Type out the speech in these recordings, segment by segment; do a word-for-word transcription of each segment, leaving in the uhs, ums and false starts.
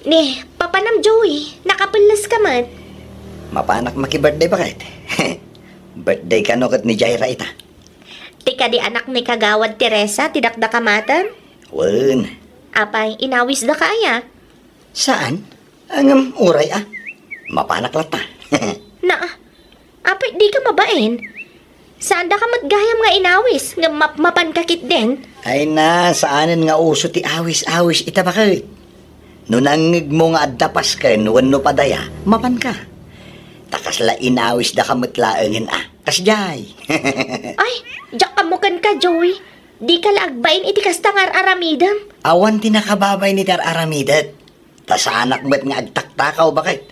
Ni, papanam, Joey, nakapelles ka met. Mapanak maki-birthday, baket? Birthday kano ket ni Jaira ita? Ti kadi anak ni Kagawad Teresa ti dakdakamaten? Wen. Apay, inawisda ka aya? Saan? Ngem uray a. Mapanak latta. Na, apay, di ka mabain. Saanda ka met gayam nga inawis, ngem mapmapan ka ketdin. Ay na, saanen nga uso ti awis-awis ita, baket. No nangngegmo nga adda pasken wenno padaya, mapanka. Ta kasla inawisda ka met laengen a. Kasdiay. Ay, diak ammo kenka, Joey. Di ka la agbain iti kasta nga ar-aramidem. Awan ti nakababain iti ar-aramidek. Ta saanak met nga agtaktakaw, baket?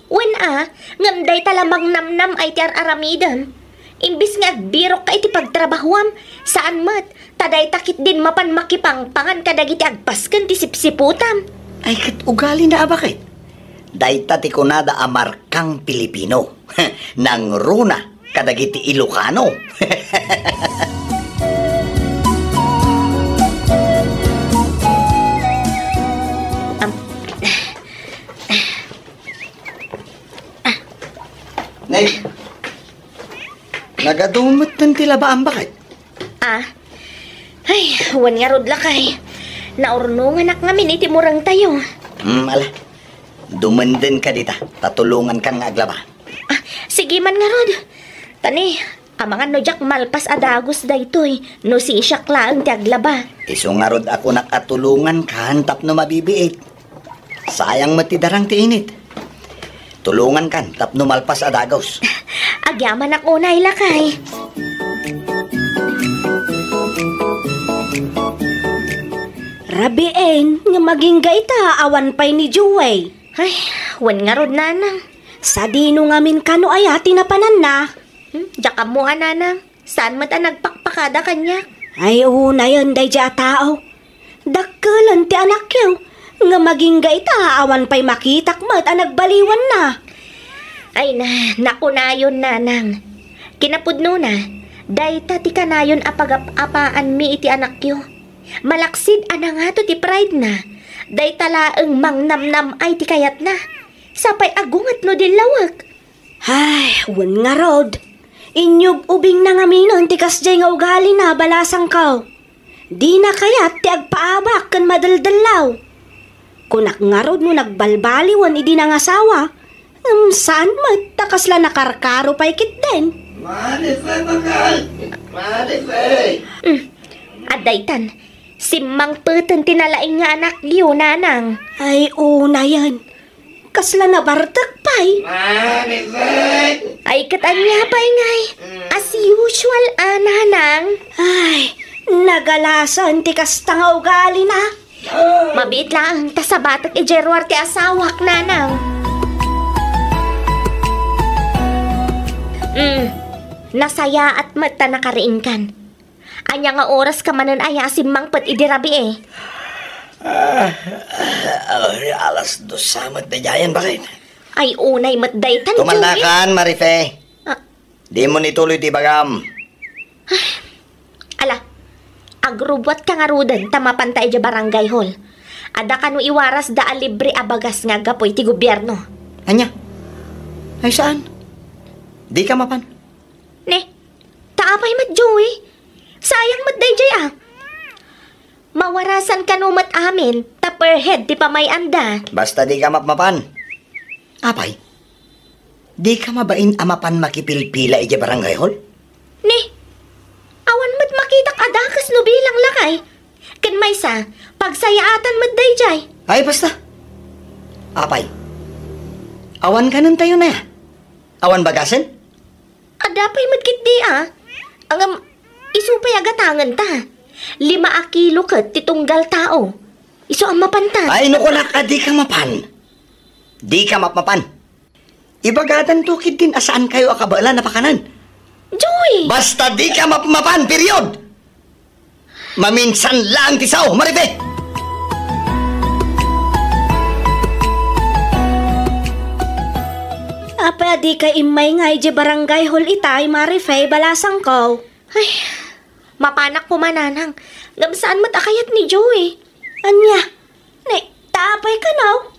Wen a, ngem dayta la mangnamnam ay ti ar-aramidem. Imbes nga agbirok ka iti pagtrabahuam, saan met, ta dayta ketdin mapan makipangpangan kadagiti agpasken ti sipsiputam. Ay, ket ugalina a, baket? Dayta ti kunada a markang Pilipino. Nangruna kadagiti Ilocano. Am-, Nay, nagadumetten ti labaam, baket? Ah, ay, wen ngarud, lakay. Naurnonganak ngamin iti murengtayo. Hmm, ala. Dumenden ka dita, ta tulongan kan nga aglaba. Ah, sige man ngarud. Tani, amangan no diak malpas a dagus daytoy, no sisiak laeng ti aglaba. Isu ngarud a kunak a tulongan kan tapno mabibiit. Sayang met ti darang ti init. Tulongan kan tapno malpas a dagus. Agyamanak unay, lakay. Rabiin nga magingga ita awan pay ni Joey. Ay, wen ngarud, nanang. Sadino ngamin kano aya ti napananna? Hmm, diak ammo a, nanang. Saan met a nagpakpakada kaniak? Ay, unayen daydiay a tao. Dakkelen ti anakyo, nga magingga ita awan pay makitak met a nagbaliwanna. Ay na, nakunayon, nanang. Kinapudnona, dayta ti kanayon a pagap-apaanmi iti anakyo. Malaksid a nangato ti pride na. Dayta laeng mangnamnam-ay ti kayatna. Sapay agunget no dillawek. Ay, wen ngarud. Inyub-ubingna ngaminen ti kasdiay nga ugalina, balasangko. Dina kayat ti agpaabak ken madeldellaw. Kunak ngarud no nagbalbaliwen idi nangasawa, ngem saan met ta kasla nakarkaro pay ketdin. Marife, bakal! Marife! Mm. Adda itan, simmangpeten ti nalaing nga anakyo, nanang. Ay, unayen. Kasla nabartek pay. Marife! Ay, ket ania pay ngay? As usual, a, nanang. Ay, nagalasan ti kasta nga ugalina. Mabiit laeng ta sabatek idiay ruar ti asawak, nanang. Mm, nasayaat met ta nakariingkan. Ania nga oras ka manen aya a simmangpet idi rabii? Ah, alas dos sa met daydiayen, baket? Ay, unay met daytan, Joey. Tumalnakan, Marife. Ah. Dimon ituloy ti ibagam. Ala, agrubbuatka ngaruden ta mapanta idiay barangay hall. Adda kano iwarasda a libre a bagas nga aggapu iti gobierno. Ania? Ay, saan? Dika mapan? Ne, ta apay met, Joey? Sayang met daydiay, a. Mawarasan kano met amin, ta per head ti pamay-anda. Basta dika mapmapan. Apay? Dika mabain a mapan makipilpila idiay barangay hall? Ne, awan met makitak a dakes no bilang, lakay. Ken maysa, pagsayaatan met daydiay. Ay, basta. Apay? Awan kanentayon aya? Awan bagasen? Adda pay met ketdi, a. Ngem, isu pay a gatangenta. Lima a kilo ket ti tunggal tao. Isu a mapanta. Ay, no kunak a dika mapan. Dika mapmapan. Ibagadanto ketdin a saankayo a kabaelan a pakanen. Joey! Basta dika mapmapan, period! Maminsan laeng ti sao, Marife! Apay a dika immay nga idiay barangay hall itay, Marife, balasangko? Ay, mapanak koma, nanang. Ngem saan met a kayat ni Joey. Ania? Ne, ta apay kano?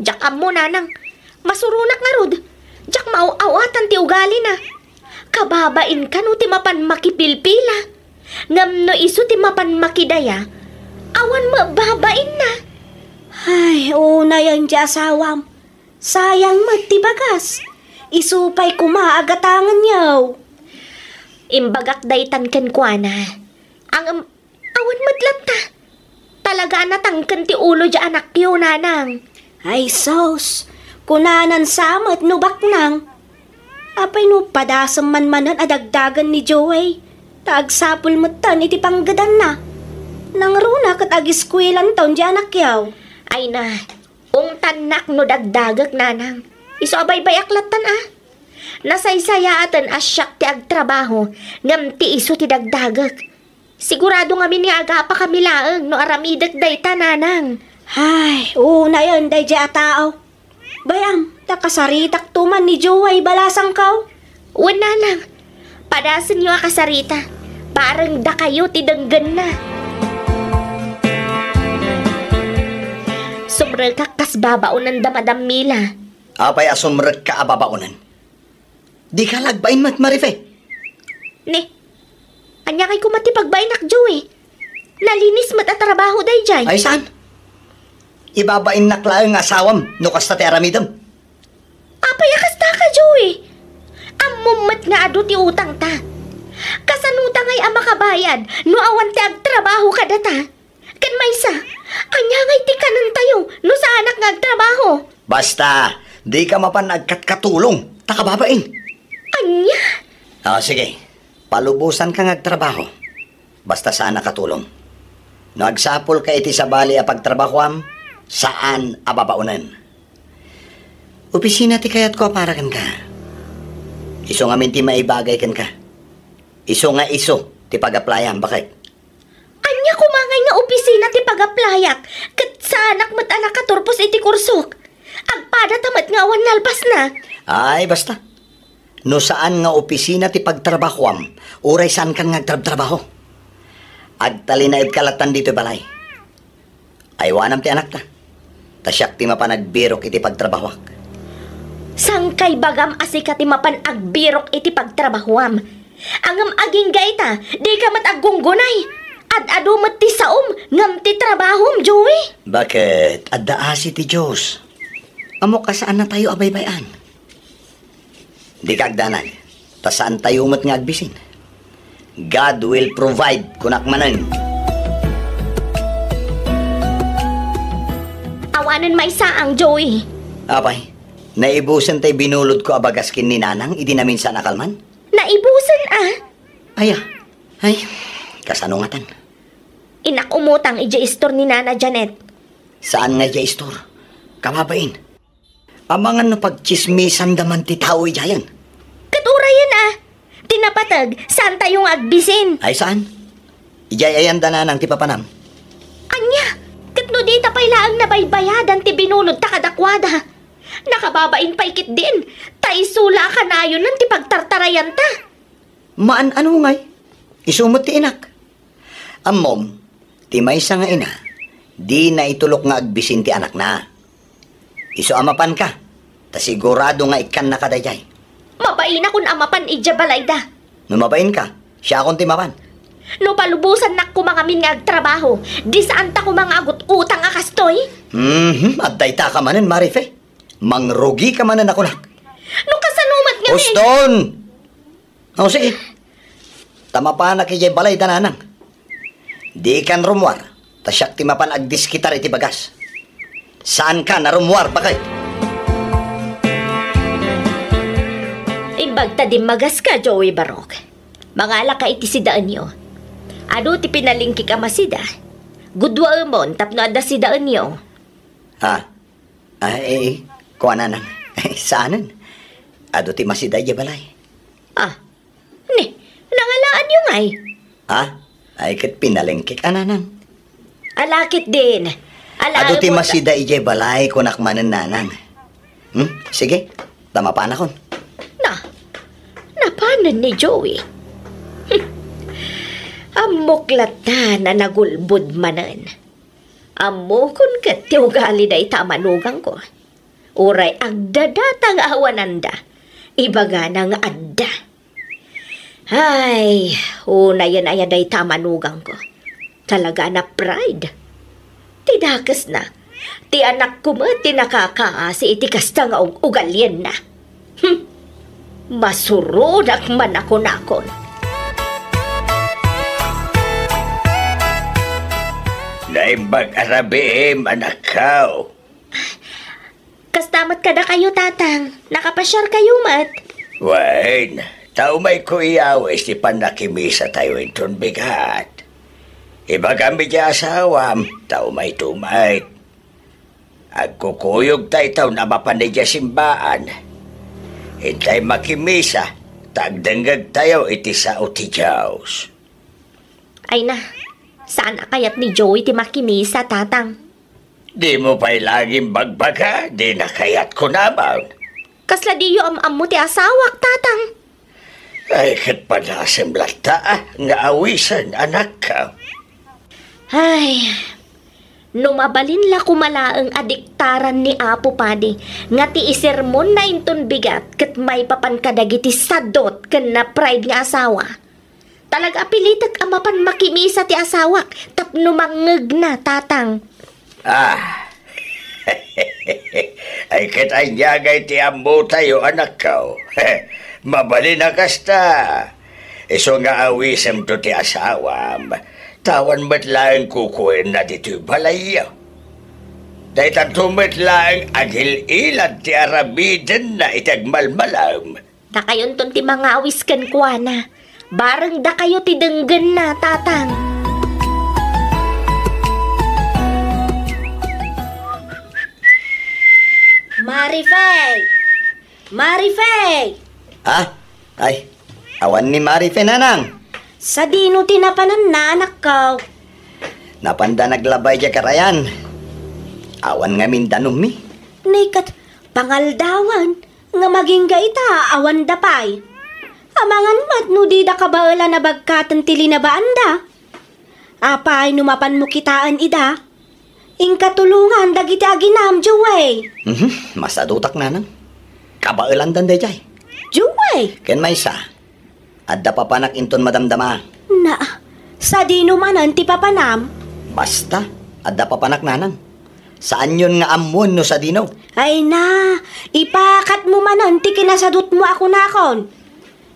Diak ammo, nanang. Masuronak ngarud. Diak maaw-awatan ti ugalina. Kababain kano ti mapan makipilpila. Ngem no isu ti mapan makidaya, awan met babainna. Ay, unayen ti asawam. Sayang met ti bagas. Isu pay koma a gatangenyo. Imbagak daytan kenkuana. Ngem awan met latta. Talaga a natangken ti ulo diay anakyo, nanang. Ay sus, kunanan sa met no baknang. Apay no padasem man manen a dagdagen ni Joey, ta agsapul metten iti panggedanna. Nangruna ket agiskuelanton diay anakyo. Ay na, ungtannak no dagdagek, nanang. Isu a baybay-ak lattan a. Nasaysayaaten a siak ti agtrabaho, ngem ti isu ti dagdagek. Sigurado ngamin nga agapakami laeng no aramidek dayta, nanang. Ay, unayen daydiay a tao. Bay-am, ta kasaritakto man ni Joey balasangko. Wen, nanang, padasenyo a kasarita. Bareng dakayo ti denggenna. Sumrekak kas babaonen da Madam Mila. Apay a sumrekka a babaonen? Dika la agbain met, Marife? Ne, ania ngay koma ti pagbainak, Joey? Nalinis met a trabaho daydiay. Ay, saan? Ibabainnak laeng nga asawam no kasta ti aramidem. Apay a kasta ka, Joey? Ammom met nga adu ti utangta. Kasanota ngay a makabayad no awan ti agtrabaho kadata? Ken maysa, ania ngay ti kanentayo no saanak nga agtrabaho? Basta, dika mapan agkatkatulong, ta kababain. Ania? O, sige. Palubosanka nga agtrabaho. Basta saan a katulong. No agsapulka iti sabali a pagtrabahoam, saan a babaonen. Opisina ti kayatko a para kenka. Isu ngamin ti maibagay kenka. Isu nga isu ti pag-applyam, baket. Ania koma ngay nga opisina ti pag-applyak, ket saanak met a nakaturpos iti kursok? Agpadata met nga awan nalpasna. Ay, basta. No saan nga opisina ti pagtrabahoam, uray saankan nga agtrabtrabaho. Agtalinaedka lattan ditoy balay. Aywanam ti anakta. Ta siak ti mapan agbirok iti pagtrabahoak. Saan kay bagam a sika ti mapan agbirok iti pagtrabahoam? Ngem agingga ita, dika met aggunggunay. Ad-adu met ti saom ngem ti trabahom, Joey. Baket, adda asi ti Dios. Ammok a saannatayo a baybay-an. Dika agdanag, ta saantayo met nga agbisin. God will provide, kunak manen. Awanen maysaang, Joey. Apay, naibusen tay binulodko a bagas ken ni Nanang idi naminsaan a kalman? Naibusen a? Aya, ay, kasano ngatan? Innak umutang idiay istor ni Nana Janet. Saan nga idiay istor? Kababain. Amangan no pagtsismisanda man ti tao idiayen. Ket urayen a, ti napateg, saantayo nga agbisin. Ay saan? Idiay ayanda Nanang ti papanam. Ania? Ket no dita pay laeng nabaybayadan ti binulodta kadakuada. Nakababain pay ketdin, ta isu la a kanayonen ti pagtartarayanta. Maan-ano ngay? Isu met ti inak. Ammom, ti maysa nga ina, dina itulok nga agbisin ti anakna. Isu a mapanka, ta sigurado nga ikkannaka daydiay. Mabainakon a mapan idiay balayda. No mabainka, siakon ti mapan. No palubosannak koma ngamin nga agtrabaho, di saanta koma nga agut-utang a kastoy? Mhm, adda ita ka manen, Marife. Mangrugika manen a kunak. No kasano met ngamin? Uston! O, sige. Ta mapanak idiay balayda Nanang. Dikan rummuar, ta siak ti mapan agdiskitar iti bagas. Saankan a rummuar, baket. Imbag ta dimmagaska, Joey Barok. Mangalaka iti sidaenyo. Adu ti pinalingkik a masida. Guduaemon tapno adda sidaenyo. Ha? Ay, kuana Nanang. Saanen. Adu ti masida idiay balay. Ah, ni, nangalaanyo ngay? Ha? Ay, ket pinalengkek a Nanang. Ala ketdin. Ala, adu ti masida idiay balay, kunak manen Nanang. Hmm? Sige, ta mapanakon. Na, napanen ni Joey. Hmm. Ammok latta a nagulbod manen. Ammokon ket ti ugali dayta a manugangko. Uray agdadata nga awananda, ibagana nga adda. Ay, unayen aya dayta a manugangko. Talaga a pride. Ti dakesna, ti anakko met ti nakakaasi iti kasta nga ug-, ugalienna. Hmm. Masurodak man a kunakon. Naimbag a rabiim, anakko. Kasta met kadakayo, Tatang. Nakapasiarkayo met. Wen, ta umayko iyawis ti pannakimisatayo inton bigat. Ibagam iti asawam, ta umayto met. Agkukuyogtayto a mapan idiay simbaan. Intay makimisa, ta agdengngegtayo iti sao ti Dios. Ay na, saan a kayat ni Joey ti makimisa, Tatang? Dimo pay laeng imbagbaga, dina kayat kunam. Kasla diyo am-ammo ti asawak, Tatang? Ay, ket padasem latta, ah, nga awisen, anakko. Ay, no mabalin la koma laeng a diktaran ni Apo Padi nga ti isermonna inton bigat ket maipapan kadagiti sadot ken na-pride nga asawa. Talaga a pilitek a mapan makimisa ti asawak tapno mangngegna, Tatang. Ah. Ay, ket ania ngay ti ammotayo, anakko? Mabalin a kasta. Isu nga awisemto ti asawam, ta awan met laeng kukuenna ditoy balayyo. Daytanto met laeng agil-ilad ti aramidenna iti agmalmalem. Dakayonton ti mangawis kenkuana. Bareng dakayo ti denggenna, Tatang. Marifay! Marifay! Ah? Ay, awan ni Marifay, nanang. Sadino ti napananna, anakko? Napanda naglaba idiay karayan. Awan ngamin danummi. Nay ket, pangaldawan. Nga magingga ita, awanda pay. Amangan met no dida kabaelan a bagkaten ti linabaanda. Apay no mapanmo kitaen ida? Inka tulongan dagiti aginam, Joey. Mhm, masadutak, nanang. Kabaelandan daydiay. Joey! Ken maysa, adda papanak inton madamdama. Na, sadino manen ti papanam? Basta, adda papanak, nanang. Saanyon nga ammoen no sadino. Ay na, ipakatmo manen ti kinasadutmo a kunakon.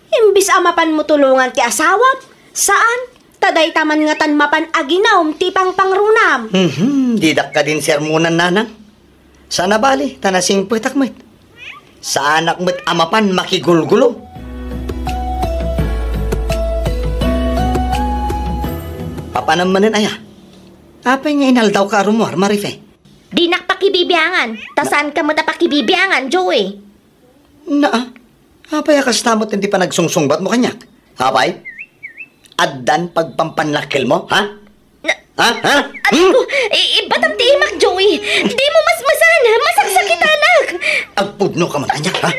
Imbis a mapanmo tulongan ti asawam, saan, ta dayta man ngatan mapan aginum ti pangpangrunam. Mhm, didak kadin sermonan, nanang. Saan a bali, ta nasingpetak met. Saanak met a mapan makigulgulo. Papanam manen aya? Apay nga inaldawka a rummuar, Marife? Dinak pakibibiangan, ta saanka met a pakibibiangan, Joey. Naa, apay a kasta met ti panagsungsungbatmo kaniak? Apay? Addan pagpampannakkelmo, ha? Na- Ha? Ha? Anak Hmm? ko, i- ibatam ti imak, Joey. Di mo masmasan, masaksakitanak. Agpudno ka man kaniak, ha?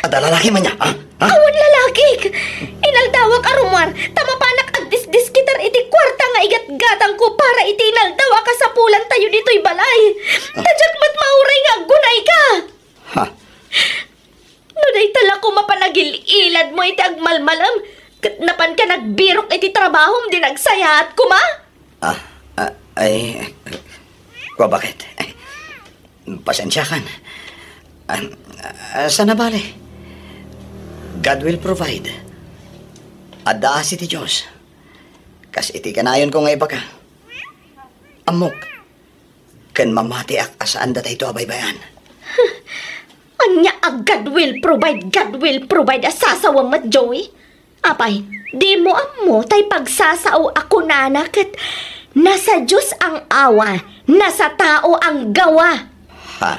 Adda lalaki man niya, ha? Ha? Awan lalakik. Inaldawak a rummuar, ta mapanak agdisdiskitar iti kuarta nga igatgatangko para iti inaldaw a kasapulantayo ditoy balay. Ah. Ta diak met mauray nga aggunayka. Ha? No dayta la koma panagil-iladmo iti agmalmalem, ket napanka nagbirok iti trabahom di nagsayaat koma? Ah, ah, ay, kua baket. Pasensiakan. Ah, ah, saan a bale? God will provide. Adda asi ti Dios. Kas iti kanayonko nga ibaga. Ammok, ken mamatiak a saan datayto a baybay-an. Ania a God will provide, God will provide a sasawem met, Joey? Apay, dimo ammo tay pagsasao a kunana ket nasa Dios ang awa, nasa tao ang gawa. Ha?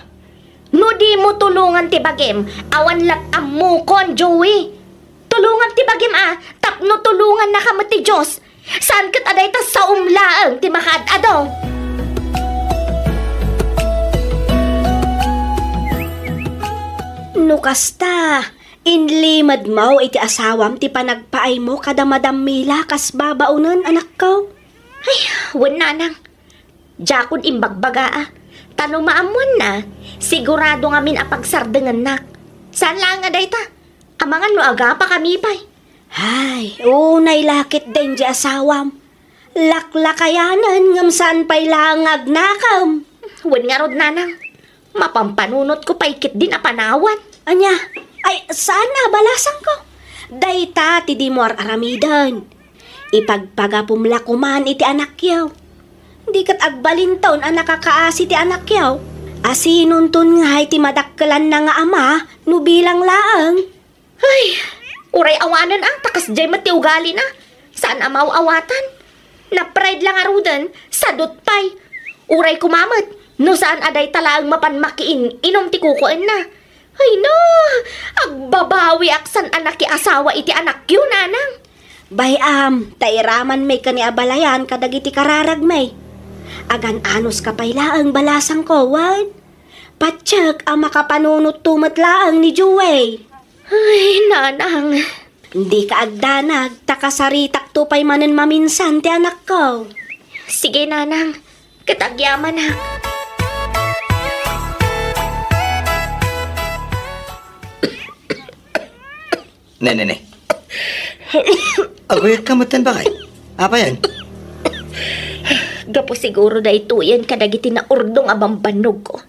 No dimo tulongan ti bagim, awan lat ammokon, Joey. Tulongam ti bagim a, tapno tulongannaka met ti Dios. Saan ket a dayta saom laeng ti makaad-ado. No kasta, inlimedmo iti asawam ti panagpaaymo kada Madam Mila kas babaonen, anakko? Ay, wen, nanang. Diakon imbagbaga a, Ta no maammoanna, sigurado ngamin a pagsardengennak. Saan laeng a dayta. Amangan no agapakami pay. Ay, unay la ketdin a asawam. Laklakayanen ngem saan pay laeng nga agnakem. Wen ngarud, nanang, mapampanunotko pay ketdin a panawan. Ania? Ay, saan a balasangko. Dayta ti dimo ar-aramiden. Ipagpagapum la koman iti anakyo. Di ket agbalinton a nakakaasi ti anakyo. Asinonton ngay ti madakkelanna nga ama no bilang laeng? Ay, uray awanen a, ta kasdiay met ti ugalina. Saan a maaw-awatan. Napride la ngaruden, sadut pay. Uray koma met, no saan a dayta laeng mapan makiin-inom ti kukuenna. Ay na, agbabawiak saan a nakiasawa iti anakyo, nanang. Bay-am, ta iramanmi ken ni abalayan kadagiti kararagmi. Agan-anoska pay laeng balasangko, wen? Patiek a makapanunotto met laeng ni Joey. Ay, nanang. Dika agdanag, ta kasaritakto pay manen maminsan ti anakko. Sige, nanang. Ket agyamanak. Ne, ne, ne. Aguyod ka metten, bakay? Apay aya? Gapu siguro daytoyen kadagiti naurdong a bambannogko.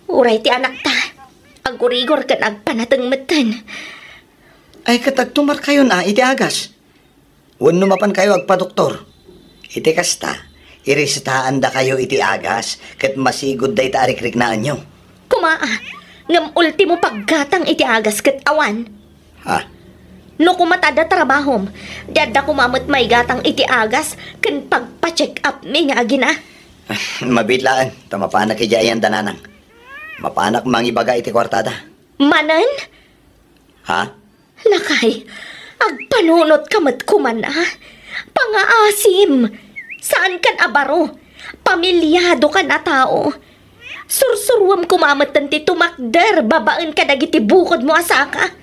Uray ti anakta, agurigor ken agpanateng metten. Ay, ket agtumarkayon a iti agas. Wenno mapankayo agpadoktor. Iti kasta, iresetaandakayo iti agas ket masigud dayta a rikriknaenyo. Koma a, ngem ultimo paggatang iti agas ket awan. Ha? No koma ta adda trabahom, di adda koma met maigatang iti agas ken pagpa-check-upmi nga agina. Mabiit laeng, ta mapanak idiay ayanda, nanang. Mapanak mangibaga iti kuartada. Manen? Ha? Lakay, agpanunotka met koman a. Pangaasim. Saankan a baro. Pamiliadokan a tao. Sursuruem koma metten ti tumakder babaen kadagiti bukodmo a saka.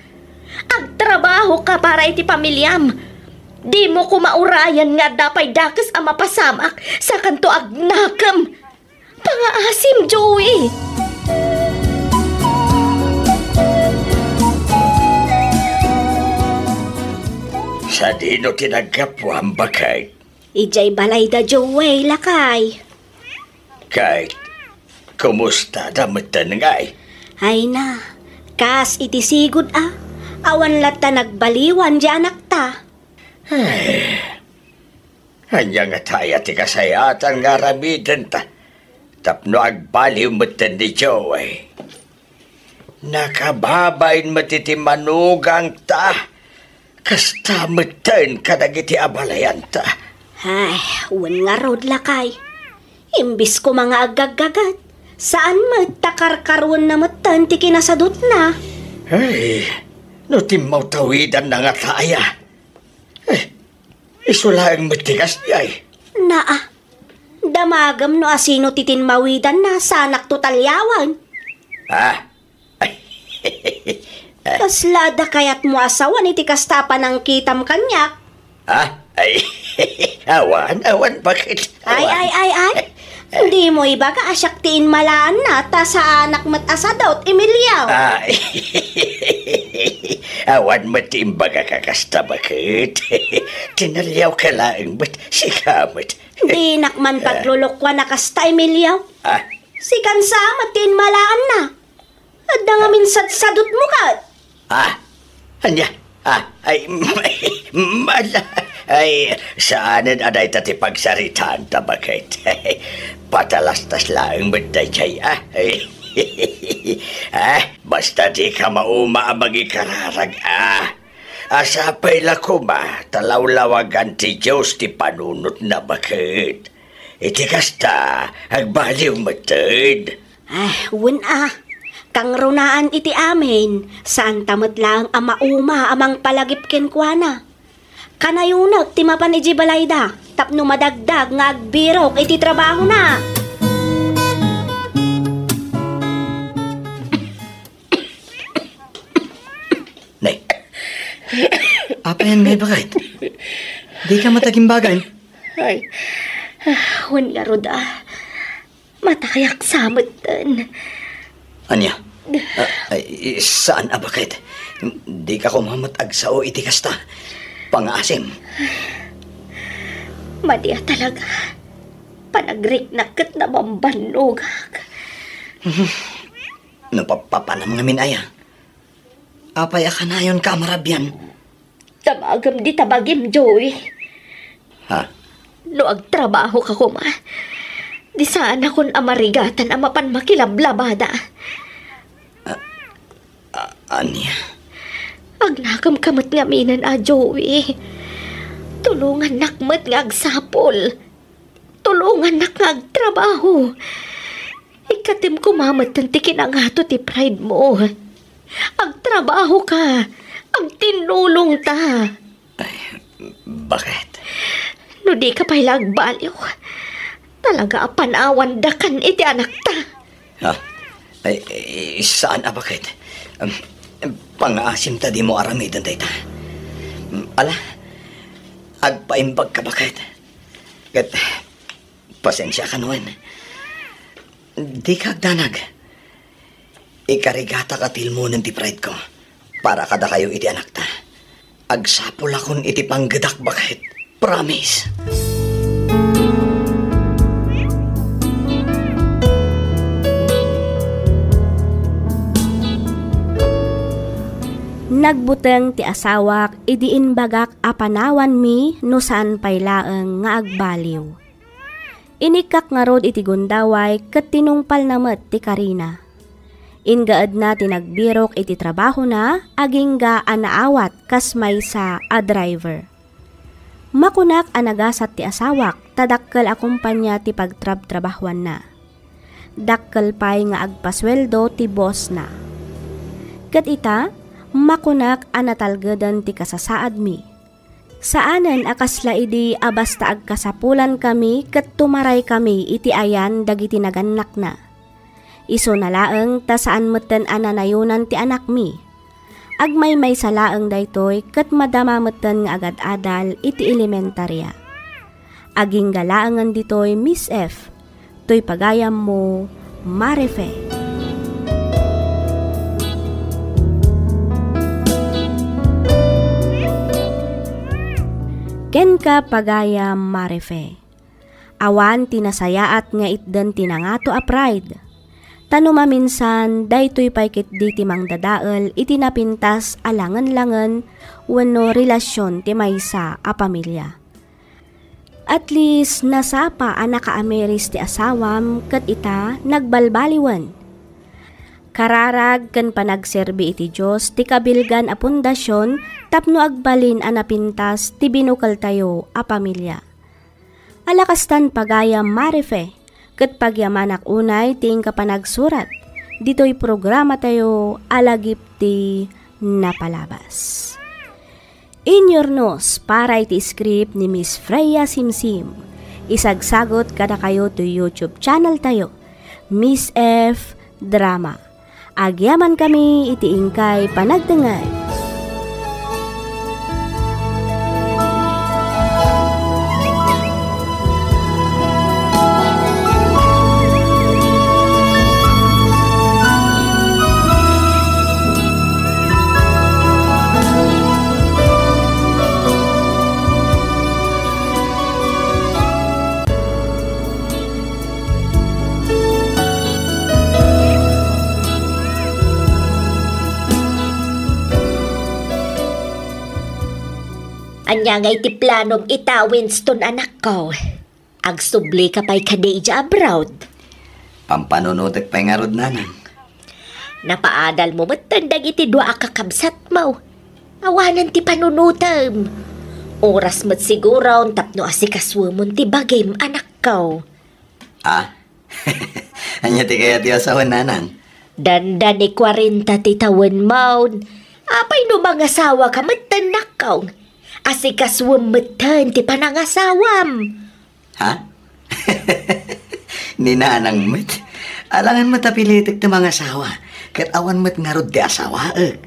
Agtrabahoka para iti pamiliam. Dimo koma urayen nga adda pay dakes a mapasamak, sakanto agnakem. Pangaasim, Joey! Sadino ti naggapuam, baket? Idiay balayda, Joey, lakay. Ket, kumusta da metten ngay? Ay na, kas iti sigud a, awan latta nagbaliwan diay anakta. Ay, ania ngata aya ti kasayaatan nga aramidenta tapno agbaliw metten ni Joey? Nakababain met iti manugangta, kasta metten kadagiti abalayanta. Ay, wen ngarud, lakay. Imbis koma nga aggaggagat, saan met ta karkaruenna metten ti kinasadutna. Ay, no timmawtawidanna ngata aya? Eh, isu laeng met ti kasdiay. Naa, damagem no asino ti tinmawidanna, saanakto taliawen. Ah? Ay. Kasla adda kayatmo a sawen iti kasta a panangkitam kaniak? Ah? Ay. Awan, awan, baket? Ay, awan. Ay, ay, ay. Dimo ibaga a siak ti inmalaanna, ta saanak met a sadut, Emilio. Ah. Awan met ti imbagak a kasta, baket? Tinaliawka laeng met, sika met. Dinak man paglulukuan a kasta, Emilio. Ah. Sikan sa met ti inmalaanna. Adda ngamin sadsadutmo ket. Ah, ania? Ah, ay, mala, ay, saanen a dayta ti pagsaritaanta, baket? Patalastas laeng met daydiay, ah. Ah, basta dika mauma a mangikararag, ah. Sapay la koma ta lawlawagan ti Dios ti panunotna, baket? Iti kasta, agbaliw metten. Ah, wen a. Kangrunaan iti amin, saanta met laeng a mauma a mangpalagip kenkuana. Kanayonek ti mapan idiay balayda tapno madagdag nga agbirok iti trabahona. Nay. Apay ngay, baket? Dika met agimbagan? Ay, ah, wen ngarud a. Patayak sa metten. Ania? Ah, ay, saan a baket? Dika koma met agsao iti kasta. Pangaasim. Madi a talaga. Panagriknak ket nabambannogak. No papapanam ngamin aya? Apay a kanayonka a marabian? Tabagem dita bagim, Joey. Ha? No agtrabahoka koma, di saanakon a marigatan a mapan makilablabada. A-, ania? Agnakemka met ngaminen a, Joey. Tulongannak met nga agsapul. Tulongannak nga agtrabaho. Ikkatem koma metten ti kinangato ti pride mo. Agtrabahoka. Agtinnulongta. Ay, baket? No dika pay la agbaliw, talaga a panawandakan iti anakta. Ha? Ay, ay, saan a baket? Um, pangaasim ta dimo aramiden dayta. Ala, agpaimbagka baket. Ket, pasensiaka ngamin. Dika agdanag. Ikarigata ka tilmonen ti pride ko para kadakayo iti anakta. Agsapulakon iti panggedak baket. Promise. Nagbuteng ti asawak idi imbagak a panawanmi no saan pay laeng nga agbaliw. Inikkak ngarud iti gundaway ket tinungpalna met ti karina. Ingaedna ti nagbirok iti trabahona agingga a naawat kas maysa a driver. Makunak a nagasat ti asawak ta dakkel a kompania ti pagtrabtrabahoanna. Dakkel pay nga agpasueldo ti bossna. Ket ita, makunak a natalgeden ti kasasaadmi. Saanen a kasla idi a basta agkasapulankami ket tumaraykami iti ayan dagiti nagannakna. Isuna laeng ta saan metten a nanayonan ti anakmi. Agmaymaysa laeng daytoy ket madama metten nga agad-adal iti elementaria. Agingga laengen ditoy, Miss F, toy pagayammo, Marife. Kenka, pagayam Marife. Awan ti nasayaat nga itden ti nangato a pride. Ta no maminsan, daytoy pay ketdi ti mangdadael iti napintas a langen-langen wenno relasion ti maysa a pamilia. At least, nasapa a nakaamiris ti asawam ket ita nagbalbaliwen. Kararag ken panagserbi iti Dios ti kabilgan a pundasion tapno agbalin a napintas ti binukeltayo a pamilia. Ala kastan, pagayam Marife, ket pagyamanak unay ti inka panagsurat ditoy programatayo a Lagip ti Napalabas. Inyurnos para iti script ni Miss Freya Simsim. Isagsagut kadakayo ti YouTube channel tayo, Miss F Drama. Agyamankami iti inkay panagdengngeg. Ania ngay ti planom ita, Winston, anakko? Agsublika pay kadi idiay abroad? Pampanunotek pay ngarud, nanang. Napaadalmo metten dagiti dua a kakabsatmo. Awanen ti panunotem. Oras met siguron tapno asikasuemon ti bagim, anakko. Ah? Ania ti kayat ti asawen, nanang? Dandani kuarenta ti tawenmo. Apay no mangasawaka metten, anakko? Asikasuem metten ti panangasawam. Ha? Ni nanang met. Alangan met a pilitek ti mangasawa. Ket awan met ngarud ti asawaek.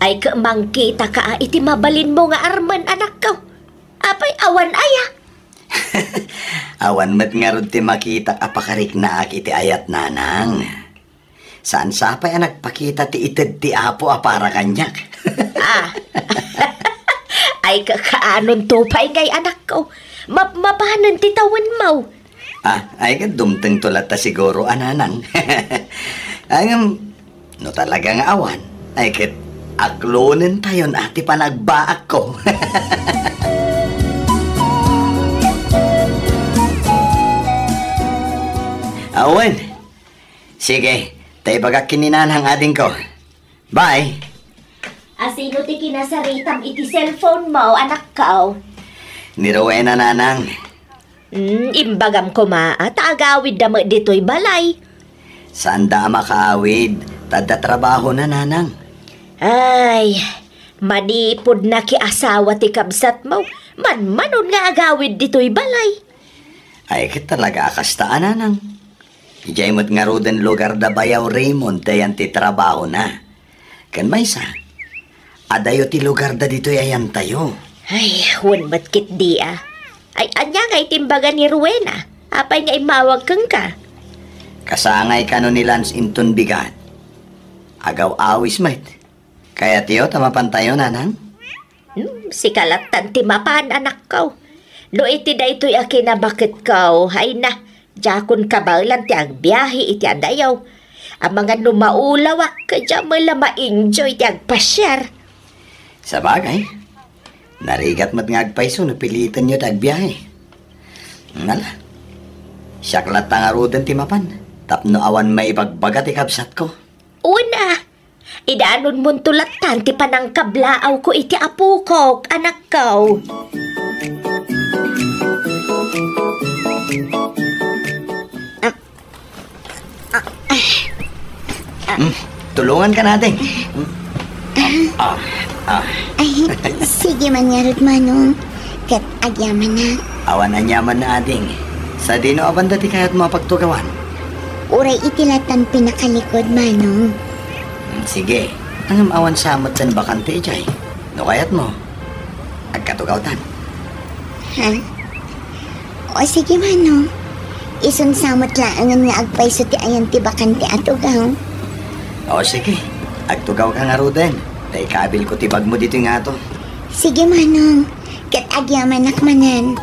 Ay, ket mangkitaka iti mabalinmo nga armen, anakko. Apay, awan aya? Awan met ngarud ti makitak a pakariknaak iti ayat, nanang. Saan sa pay a nagpakita ti ited ti Apo a para kaniak. Ah. Ay, ka-, kaanonto pay ngay, anakko. Mapmapanen ti tawenmo. Ah, ay, ket dumtengto latta siguro a nanang. Ay, ngem, no talaga nga awan, ay, ket aklonentayon a ti panagbaakko. Awan. Sige, ta ibagak ken ni nanang, adingko. Bye. Asino ti kinasaritam iti cellphone mo, anakko? Ni Rowena, nanang. Hmm, imbagam koma, a, ta agawidda met ditoy balay. Saanda a makaawid, ta adda trabahona, nanang. Ay, manipud nakiasawa ti kabsatmo, manmanon nga agawid ditoy balay. Ay, ket talaga a kasta a, nanang. Idiay met ngaruden lugar da Bayaw Raymond dayan ti trabahona. Ken maysa, adayo ti lugar da ditoy ayantayo. Ay, wen met ketdi a. Ay, ania ngay ti imbaga ni Rowena? Apay nga immawag kenka? Kasangay kano ni Lance inton bigat. Agaw-awis met. Kayatyo ta mapantayo, nanang? Hmm, sika lattan ti mapan, anakko. No iti daytoy a kinabaketko, ay na, diakon kabaelan ti agbiahe iti adayo. Amangan no maulawak, diak met la ma-enjoy ti agpasiar. Sabagay, narigat met nga agpayso no pilitenyo ti agbiahe. Ngala, siak latta ngaruden ti mapan, tapno awan maibagbaga ti kabsatko. Una, idanon monto lattan ti panangkablaawko iti apokok, anakko. Ah, ah, ah. Hmm, tulungan ka natin. Hmm. Ah, ah. Ay, sige man ngarud, Manong. Ket agyamanak. Awan aniaman na, ading. Sadino a banda ti kayatmo a pagtugawan? Uray iti lattan pinakalikod, Manong. Hmm, sige. Ngem awan sa met sen bakante idiay. No kayatmo, agkatugawtan. Ha? O sige, Manong. Isun sa met laengen nga agpayso ti ayan ti bakante a tugaw. O sige, agtugawka ngaruden. Ta ikabilko ti bagmo ditoy ngato. Sige, Manong. Ket agyamanak manen.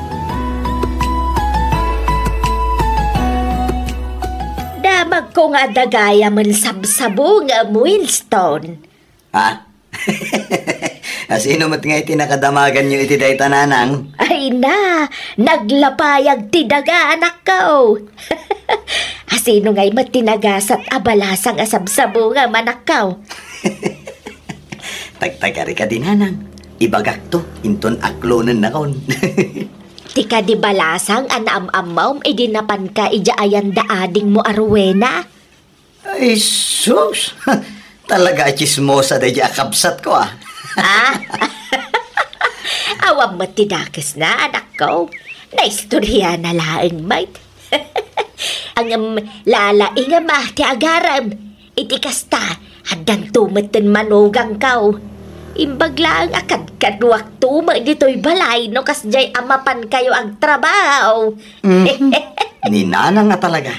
Damagko nga adda gayamen sabsabungem, Winston. Ha? Asino met ngay ti nakadamaganyo iti dayta, nanang? Ay na, naglapayag ti daga, anakko. Asino ngay met ti nagasat a balasang a sabsabungem, anakko? Tagtagari kadi, nanang. Ibagakto, inton aklonennakon. Ti kadi balasang a naam-ammom idi napanka idiay ayan da adingmo a Rowena? Ay, sus! Talaga a tsismosa daydiay a kabsatko, a. Ah? Awan met ti dakesna, anakko. Naistoriana laeng met. Ngem lalaingem a ti agarem. Iti kasta, addanto metten manugangko. Imbag laeng a kadkaduakto met ditoy balay no kasdiay a mapankayo agtrabaho. Mhm. Ni nanang a talaga.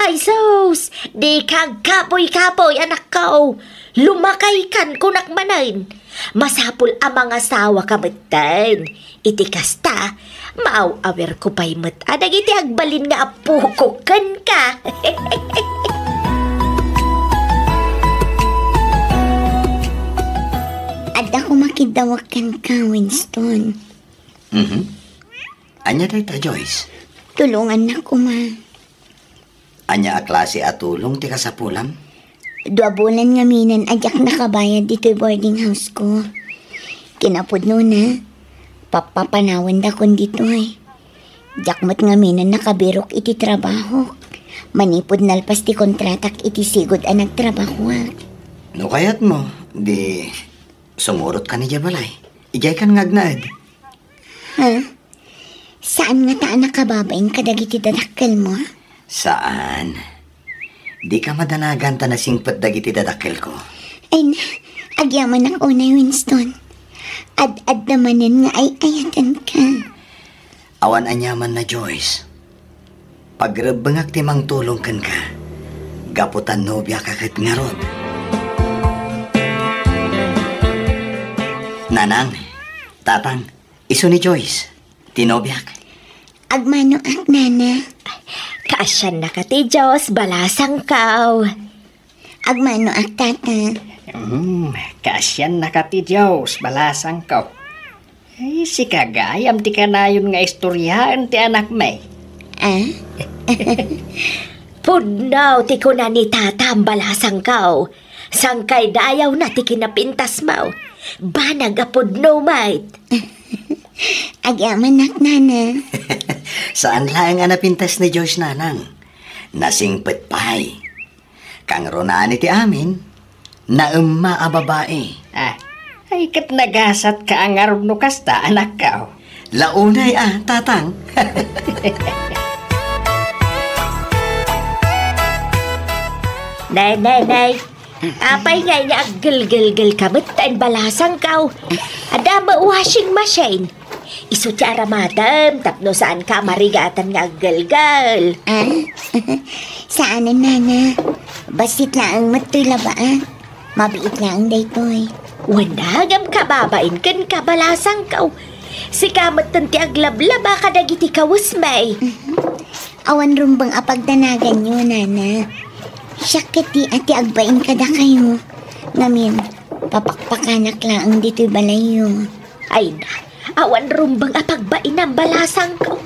Ay sus, dika agkapuy-kapuy, anakko. Lumakaykan, kunak manen. Masapul a mangasawaka metten. Iti kasta, maaw-awirko pay met a dagiti agbalin nga apokok kenka. Adda koma kiddawak kenka, Winston. Mhm. Ania dayta, Joyce? Tulongannak koma. Ania a klase a tulong ti kasapulam? Dua bulan ngamin a diak nakabayad ditoy boarding house ko. Kinapudnona, pappapanawendakon ditoy. Diak met ngamin nakabirok iti trabahok. Manipud nalpas ti kontratak iti sigud a nagtrabahoak. No kayatmo, di sumurotka idiay balay. Idiaykan nga agnaed. Ha? Saan ngata a nakababain kadagiti dadakkelmo? Saan. Dika madanagan ta nasingpet dagiti dadakkelko. Ay na, agyamanak unay, Winston. Ad-adda manen nga ay-ayatenka. Awan aniamanna, Joyce. Agrebbengak ti mangtulong kenka, gapu ta nobiaka ket ngarud. Nanang, Tatang, isu ni Joyce, ti nobiak. Agmanoak, Nana. Kaasiannaka ti Dios, balasangko. Agmanoak, Tata. Hmm, kaasiannaka ti Dios, balasangko. Ay, sika gayam ti kanayon nga istoryaen ti anakmi. Ah? Pudno ti kuna ni Tatam, balasangko. Sangkaydayawna ti kinapintasmo. Banag a pudno met. Agyamanak, Nana. Saan laeng a napintas ni Joyce, Nanang. Nasingpet pay. Kangrunaan iti amin, naemma a babai. Ah, ay ket nagasatka a ngarud no kasta, anakko. Launay a, Tatang. Nay, nay, nay. Apay ngay nga aggelgelgelka metten, balasangko? Adda met washing machine. Isu ti aramadem tapno saanka a marigatan nga aggelgel. Ah? Saanen, Nana. Bassit laeng met toy labaan. Mabiit laeng daytoy. Wen, ngem kababain kenka, balasangko. Sika metten ti aglablaba kadagiti kawesmi. Awan rumbeng a pagdanaganyo, Nana. Siak ketdi a ti agbain kadakayo. Ngamin, papakpakanak laeng ditoy balayyo. Ay na, awan rumbeng a pagbainam, balasangko.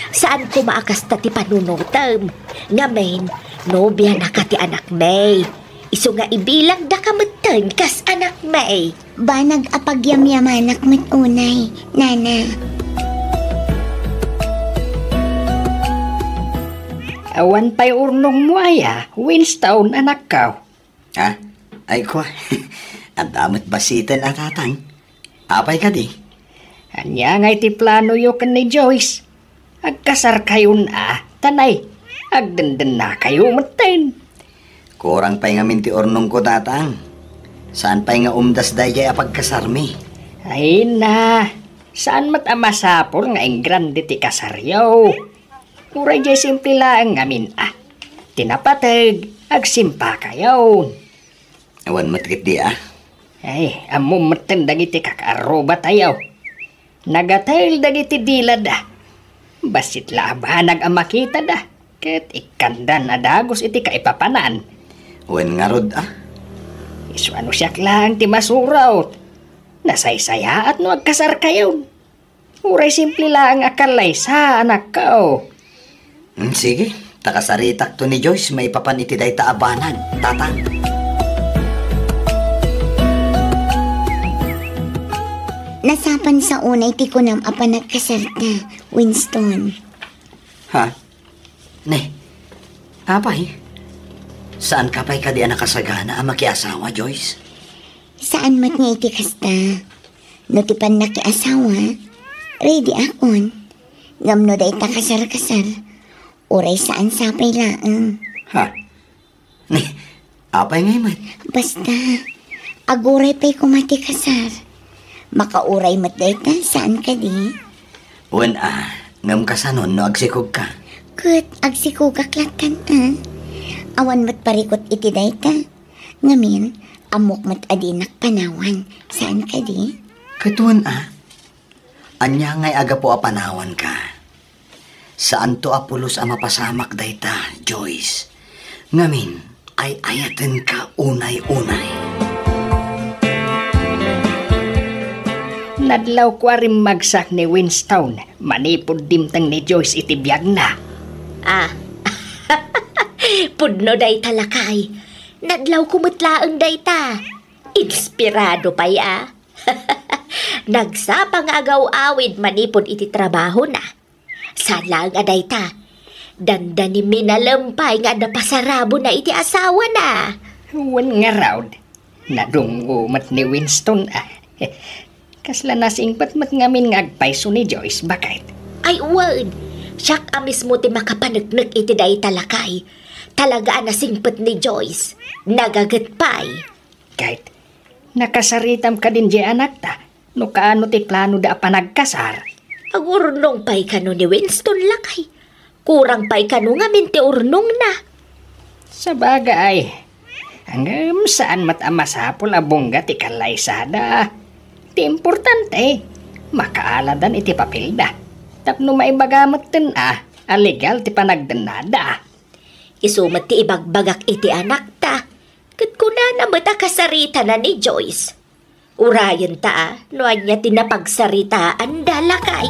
Saan koma a kasta ti panunotem. Ngamin, nobianaka ti anakmi. Isu nga ibilangdaka metten kas anakmi. Banag a pagyamyamanak met unay, Nana. Awan pay urnongmo aya, Winston, anakko? Ha? Ay, kua. Adda met bassiten a, Tatang. Apay kadi? Ania ngay ti planoyo ken ni Joyce? Agkasarkayon a, ta nay, agdendennakayo metten. Kurang pay ngamin ti urnongko, Tatang. Saan pay nga umdas daydiay a pagkasarmi. Ay na, saan met a masapul nga ingrande ti kasaryo. Uray diay simple laeng ngamin a. Ti napateg, agsimpakayon. Awan met ketdi a. Ay, ammom metten dagiti kakaarrubatayo. Nagatel dagiti dilada. Bassit la a banag a makitada, ket ikkandan a dagus iti kaipapanan. Wen ngarud a. Isu a no siak laeng ti masurot. Nasaysayaat no agkasarkayon. Uray simple laeng a kallaysa, anakko. Mm, sige, ta kasaritakto ni Joyce maipapan iti dayta a banag, Tatang. Nasapan sa unay ti kunam a panagkasarta, Winston. Ha? Ne, apay? Saanka pay kadi a nakasagana a makiasawa, Joyce? Saan met nga iti kasta. No ti pannakiasawa, ready akon. Ngem no dayta kasarkasar, uray saan sapay laeng. Ha? Ni, apay ngay met? Basta, aguray pay koma ti kasar. Makauray met dayta, saan kadi? Wen a, ngem kasanon no agsikogka? Ket agsikogak lattan a. Awan met parikut iti dayta. Ngamin, ammok met a dinak panawan. Saan kadi? Ket wen a, ania ngay a gapu a panawanka? Saanto a pulos a mapasamak dayta, Joyce. Ngamin, ay-ayatenka unay-unay. Nadlawko a rimmagsak ni Winston manipud dimteng ni Joyce iti biagna. Ah. Pudno dayta, lakay. Nadlawko met laeng dayta. Inspirado pay a. Nagsapa nga agaw-awid manipud iti trabahona. Saan laeng a dayta, dandani minalem pay nga adda pasarabona iti asawana. Wen ngarud, nadungngo met ni Winston a. Kasla nasingpet met ngamin nga agpayso ni Joyce, baket. Ay wen, siak a mismo ti makapaneknek iti dayta, lakay. Talaga a nasingpet ni Joyce. Nagaget pay. Ket, nakasaritam kadin diay anakta, no kaano ti planoda a panagkasar? Agurnong pay kano ni Winston, lakay. Kurang pay kano ngamin ti urnongna. Sabagay, ngem saan met a masapul a bungga ti kallaysada. Ti importante, makaaladan iti papelda. Tapno maibaga metten a, a legal ti panagdennada. Isu met ti ibagbagak iti anakta. Ket kunana met a kasaritana ni Joyce. Urayenta a, no ania ti napagsaritaanda, lakay.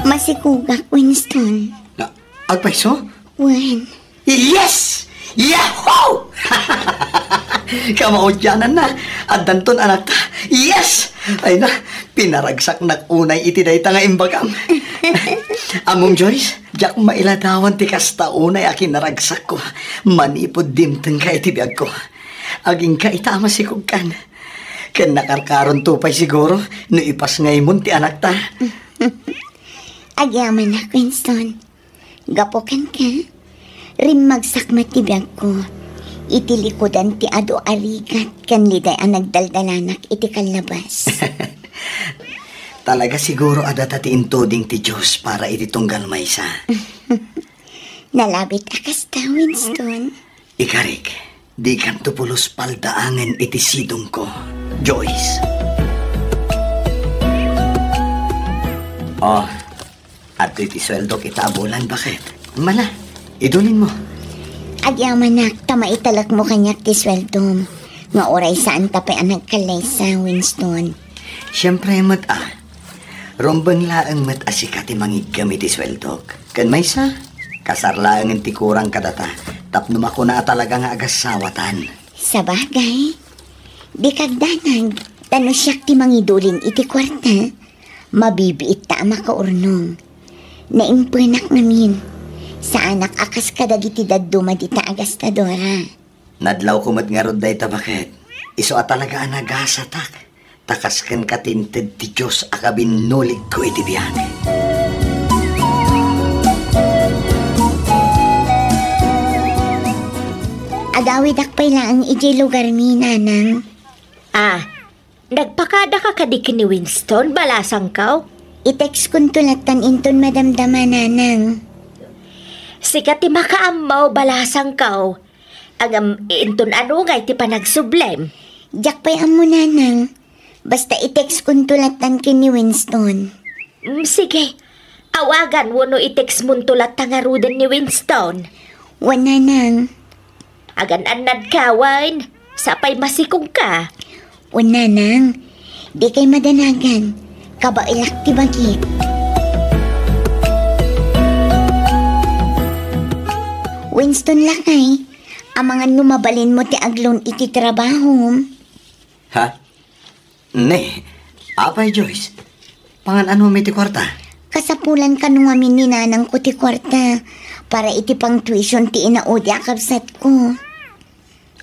Masikugak, Winston. Na, agpayso? Wen. Yes! Yahoo! Kamaudiananna, addanton anakta. Yes! Ay na, pinaragsaknak unay iti dayta nga imbagam. Ammom, Joyce, diak mailadawan ti kasta unay a kinaragsakko manipud dimtengka iti biagko. Agingga ita a masikugkan. Ken nakarkaronto pay siguro no ipasngaymon ti anakta. Agyamanak, Winston. Gapu kenka, rimmagsak met ti biagko iti likudan ti adu a rigat ken liday a nagdaldalanak iti kallabas. Talaga siguro a data ti intuding ti Dios para iti tunggal maysa. Nalabit a kasta, Winston. Ikarik, dikanto pulos paldaangen iti sidongko, Joyce. Oh, adtoy ti sueldok ita a bulan, baket. Mala, idulinmo. Agyamanak ta maitalekmo kaniak ti sueldom. Nga uray saanta pay a nagkallaysa, Winston. Siempre met a. Rumbeng laeng met a sika ti mangiggem iti sueldok. Ken maysa, kasar laengen ti kurang kadata tapno makuna a talaga nga agassawatan. Sabagay, dika agdanag, ta no siak ti mangidulin iti kuarta, mabibiitta a makaurnong. Naimpenak ngamin, saanak a kas kadagiti dadduma dita a gastadora. Nadlawko met ngarud dayta, baket. Isu a talaga a nagasatak. Ta kas kenka ti inted ti Dios a kabinnuligko iti biag. Agawidak pay laeng idiay lugarmi, Nanang. Ah, nagpakadaka kadi ken ni Winston, balasangko? I-textkonto lattan inton madamdama, Nanang. Sika ti makaammo, balasangko. Ngem inton ania ngay ti panagsublem? Diak pay ammo, Nanang. Basta i-textkonto lattan ken ni Winston. Mm, sige. Awagan wenno i-textmonto latta ngaruden ni Winston. Wen, Nanang. Agan-annadka, wen? Sapay masikugka. Wen, Nanang. Dikay madanagan. Kabaelak ti bagik. Winston, lakay, amangan no mabalinmo ti agloan iti trabahom. Ha? Ne, apay, Joyce? Pangan-anomi ti kuarta? Kasapulan kano ngamin ni nanangko ti kuarta para iti pang-tuition ti inaudi a kabsatko.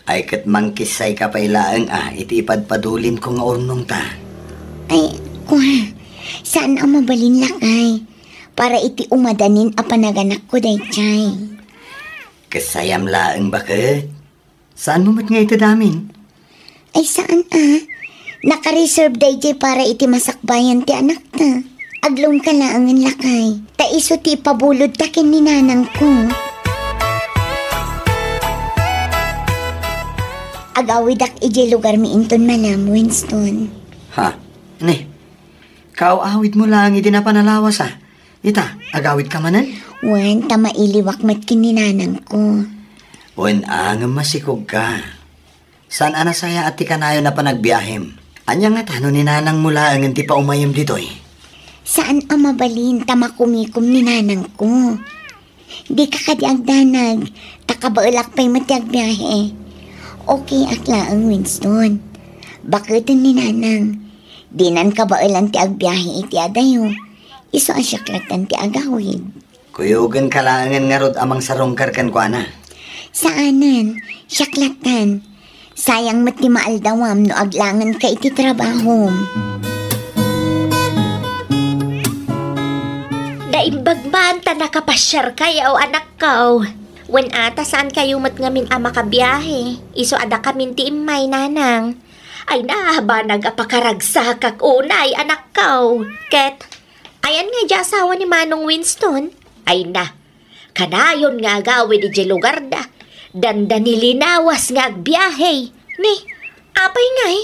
Ay, ket mangkissayka pay laeng a iti ipadpadulimko nga urnongta. Ay, kua, saan a mabalin, lakay, para iti umadanin a panaganakko daydiay. Kissayam laeng, baket. Saanmo met nga ited amin? Ay, saan a. Naka-reserve daydiay para iti masakbayan ti anakta. Agloanka laengen, lakay. Ta isu ti ipabulodta ken ni nanangko. Agawidak idiay lugarmi inton malam, Winston. Ha? Ne? Kaaw-awidmo laeng idi napan a lawas a. Ita, agawidka manen? Wen, ta mailiwak met ken ni nanangko. Wen, a, ngem masikogka. Saan a nasayaat ti kanayon a panagbiahem? Ania ngata no ni nanangmo laengen ti paumayem ditoy? Saan a mabalin ta makumikom ni nanangko. Dika kadi agdanag, ta kabaelak pay met ti agbiahe. Okay ak laeng, Winston. Baketen ni nanang. Dinan kabaelan ti agbiahe iti adayo. Isu a siak lattan ti agawid. Kuyogenka laengen ngarud a mangsarungkar kenkuana. Saanen, siak lattan. Sayang met ti maaldawam no aglangenka iti trabahom. Naimbag man ta nakapasiarkayo, anakko. Wen a, ta saankayo met ngamin a makabiahe. Isu a dakamin ti immay, nanang. Ay, nabanag a pakaragsakak unay, anakko. Ket Ayan nga idiay asawa ni Manong Winston? Ay na, kanayon nga agawid idiay lugarda. Dandani linawas nga agbiahe. Ni, apay ngay?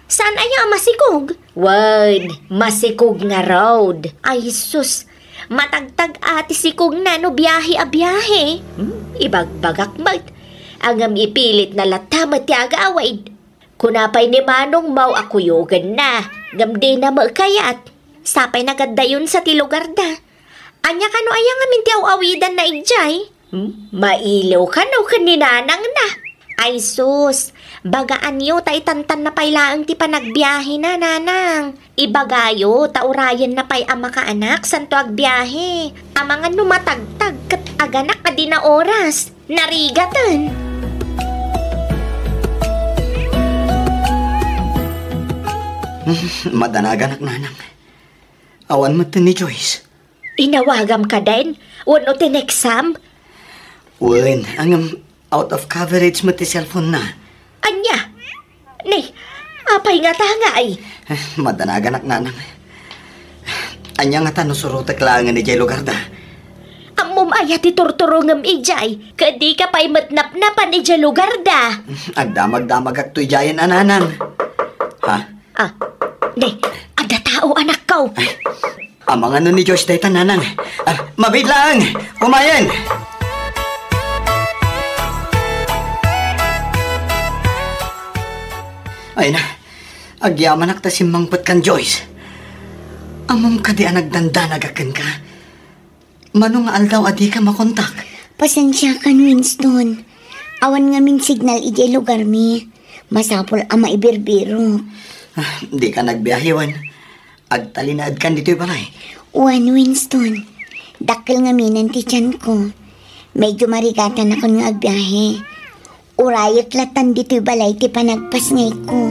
Saan aya a masikog? Wen, masikog ngarud. Ay sus, matagtag a ti sikogna no biahe a biahe. Hmm, ibagbagak met. Ngem ipilitna latta met ti agawid. Kuna pay ni Manong Mau a kuyogenna, ngem dina met kayat. Sapay nagaddayon sa ti lugarda. Ania kano aya ngamin ti aw-awidanna idiay? Hmm? Mailiw kano ken ni nanangna? Ay sus, bagaanyo ta itantanna pay laeng ti panagbiahena, nanang. Ibagayo ta urayenna pay a makaanak santo agbiahe. Amangan no matagtag ket aganak a dina oras. Narigaten. Madanaganak, nanang. Awan met ni Joyce. Inawagam kadin? Wenno tineksam? Wen, ngem out of coverage met ti cellphone na. Ania? Ni, apay ngata ngay? Eh, madanaganak, nanang. Ania ngata no surotek laengen idiay lugarda? Ammom aya ti turturongem idiay? Ket dika pay met napnapan idiay lugarda. Agdamagdamagakto idiayen a, nanang. Ha? Ah, ni, adda tao, anakko. Ay, amangan no ni Joyce dayta, nanang. Ah, mabiit laeng. Kumayen. Ay na, agyamanak ta simmangpet kan Joyce. Ammom kadi a nagdandanagak kenka? Mano nga aldaw a dika makontak? Pasensiakan, Winston. Awan ngamin signal idiay lugarmi. Masapul a maibirbirok. Ah, dika nagbiahe, wen? Agtalinaedkan ditoy balay? Wen, Winston. Dakkel ngaminen ti tianko. Medyo marigatanakon nga agbiahe. Urayek latan ditoy balay ti panagpasngayko.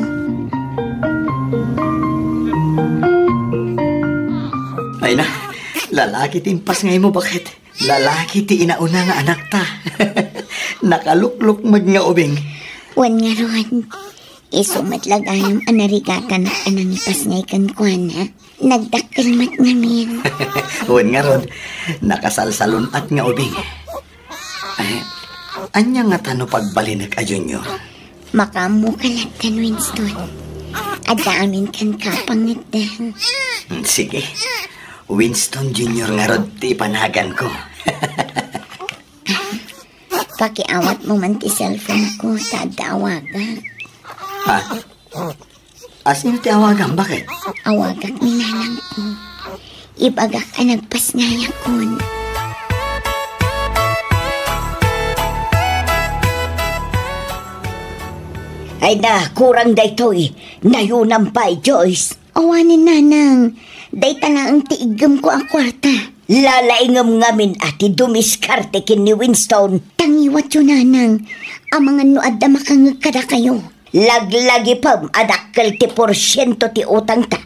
Ay na, lalaki ti impasngaymo, baket. Lalaki ti inauna nga anakta. Nakaluklok met nga ubing. Wen ngarud, isu met la gayam a narigatanak a nangipasngay kenkuana. Nagdakkel met ngamin. Wen ngarud, nakasalsalun-at nga ubing. Ay, ania ngata no pagbalinek a Junior? Makaammoka latta, Winston. Adda amin kenka a pangngetdeng. Hmm, sige. Winston Junior ngarud ti ipanaganko. Pakiawatmo man ti cellphone ko, ta adda awagak. Ha? A, sino ti awagam? Baket? Awagak ni nanangko. Ibagak a nagpasngayakon. Ay na, kurang daytoy. Nayonam pay, Joyce. Awanen, nanang. Dayta laeng ti iggemko a kuarta. Lalaingem ngamin a ti dumiskarte ken ni Winston. Tangiwatyo, nanang. Amangan no adda makangngeg kadakayo. Laglagipem a dakkel ti porsiento ti utangta.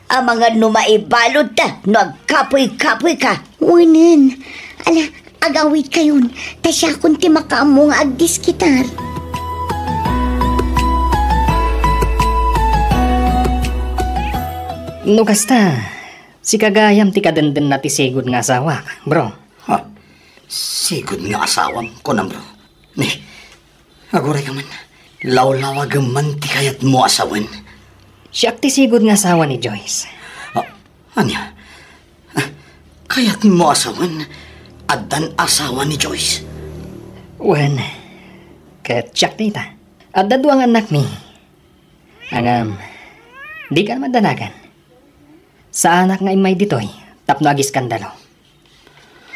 Amangan no maibaludta no agkapuy-kapuyka. Wenen. Ala, agawidkayon, ta siakon ti makaammo nga agdiskitar. No kasta, sika gayam ti kadendenna ti sigud nga asawak, bro. Ha? Sigud nga asawam, kunam, bro? Ni, aguray ka man. Lawlawagem man ti kayatmo a sawen. Siak ti sigud nga asawa ni Joyce. Ah, ania? Ah, kayatmo a sawen? Addan asawa ni Joyce? Wen, ket siak dayta. Adda dua nga annakmi. Ngem, dika madanagan. Saanak nga immay ditoy tapno agiskandalo.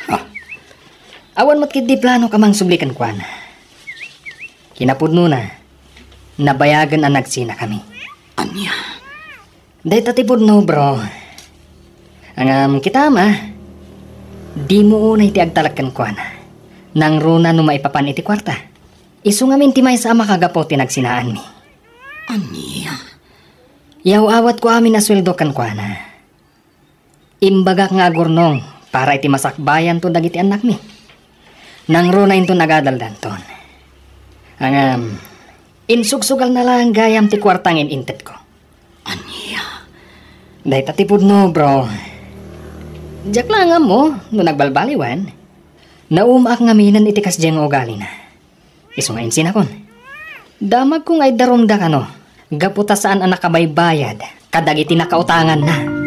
Ah. Awan met ketdi planok a mangsubli kenkuana. Kinapudnona, nabayagen a nagsinakami. Ania? Dayta ti pudno, bro. Ngem kitam a, dimo unay ti agtalek kenkuana. Nangruna no maipapan iti kuarta. Isu ngamin ti maysa a makagapu ti nagsinaanmi. Ania? Yaw-awatko amin a sueldo kenkuana. Imbagak nga agurnong para iti masakbayanto dagiti annakmi. Nangruna inton agadaldanton. Ngem, insugsugalna laeng gayam ti kuarta nga in-intedko. Ania? Dayta ti pudno, bro. Diak laeng ammo no nagbalbaliwen. Naumaak ngaminen iti kasdiay nga ugalina. Isu nga insinakon. Damagko nga iddarumda kano, gapu ta saan a nakabaybayad kadagiti nakautanganna.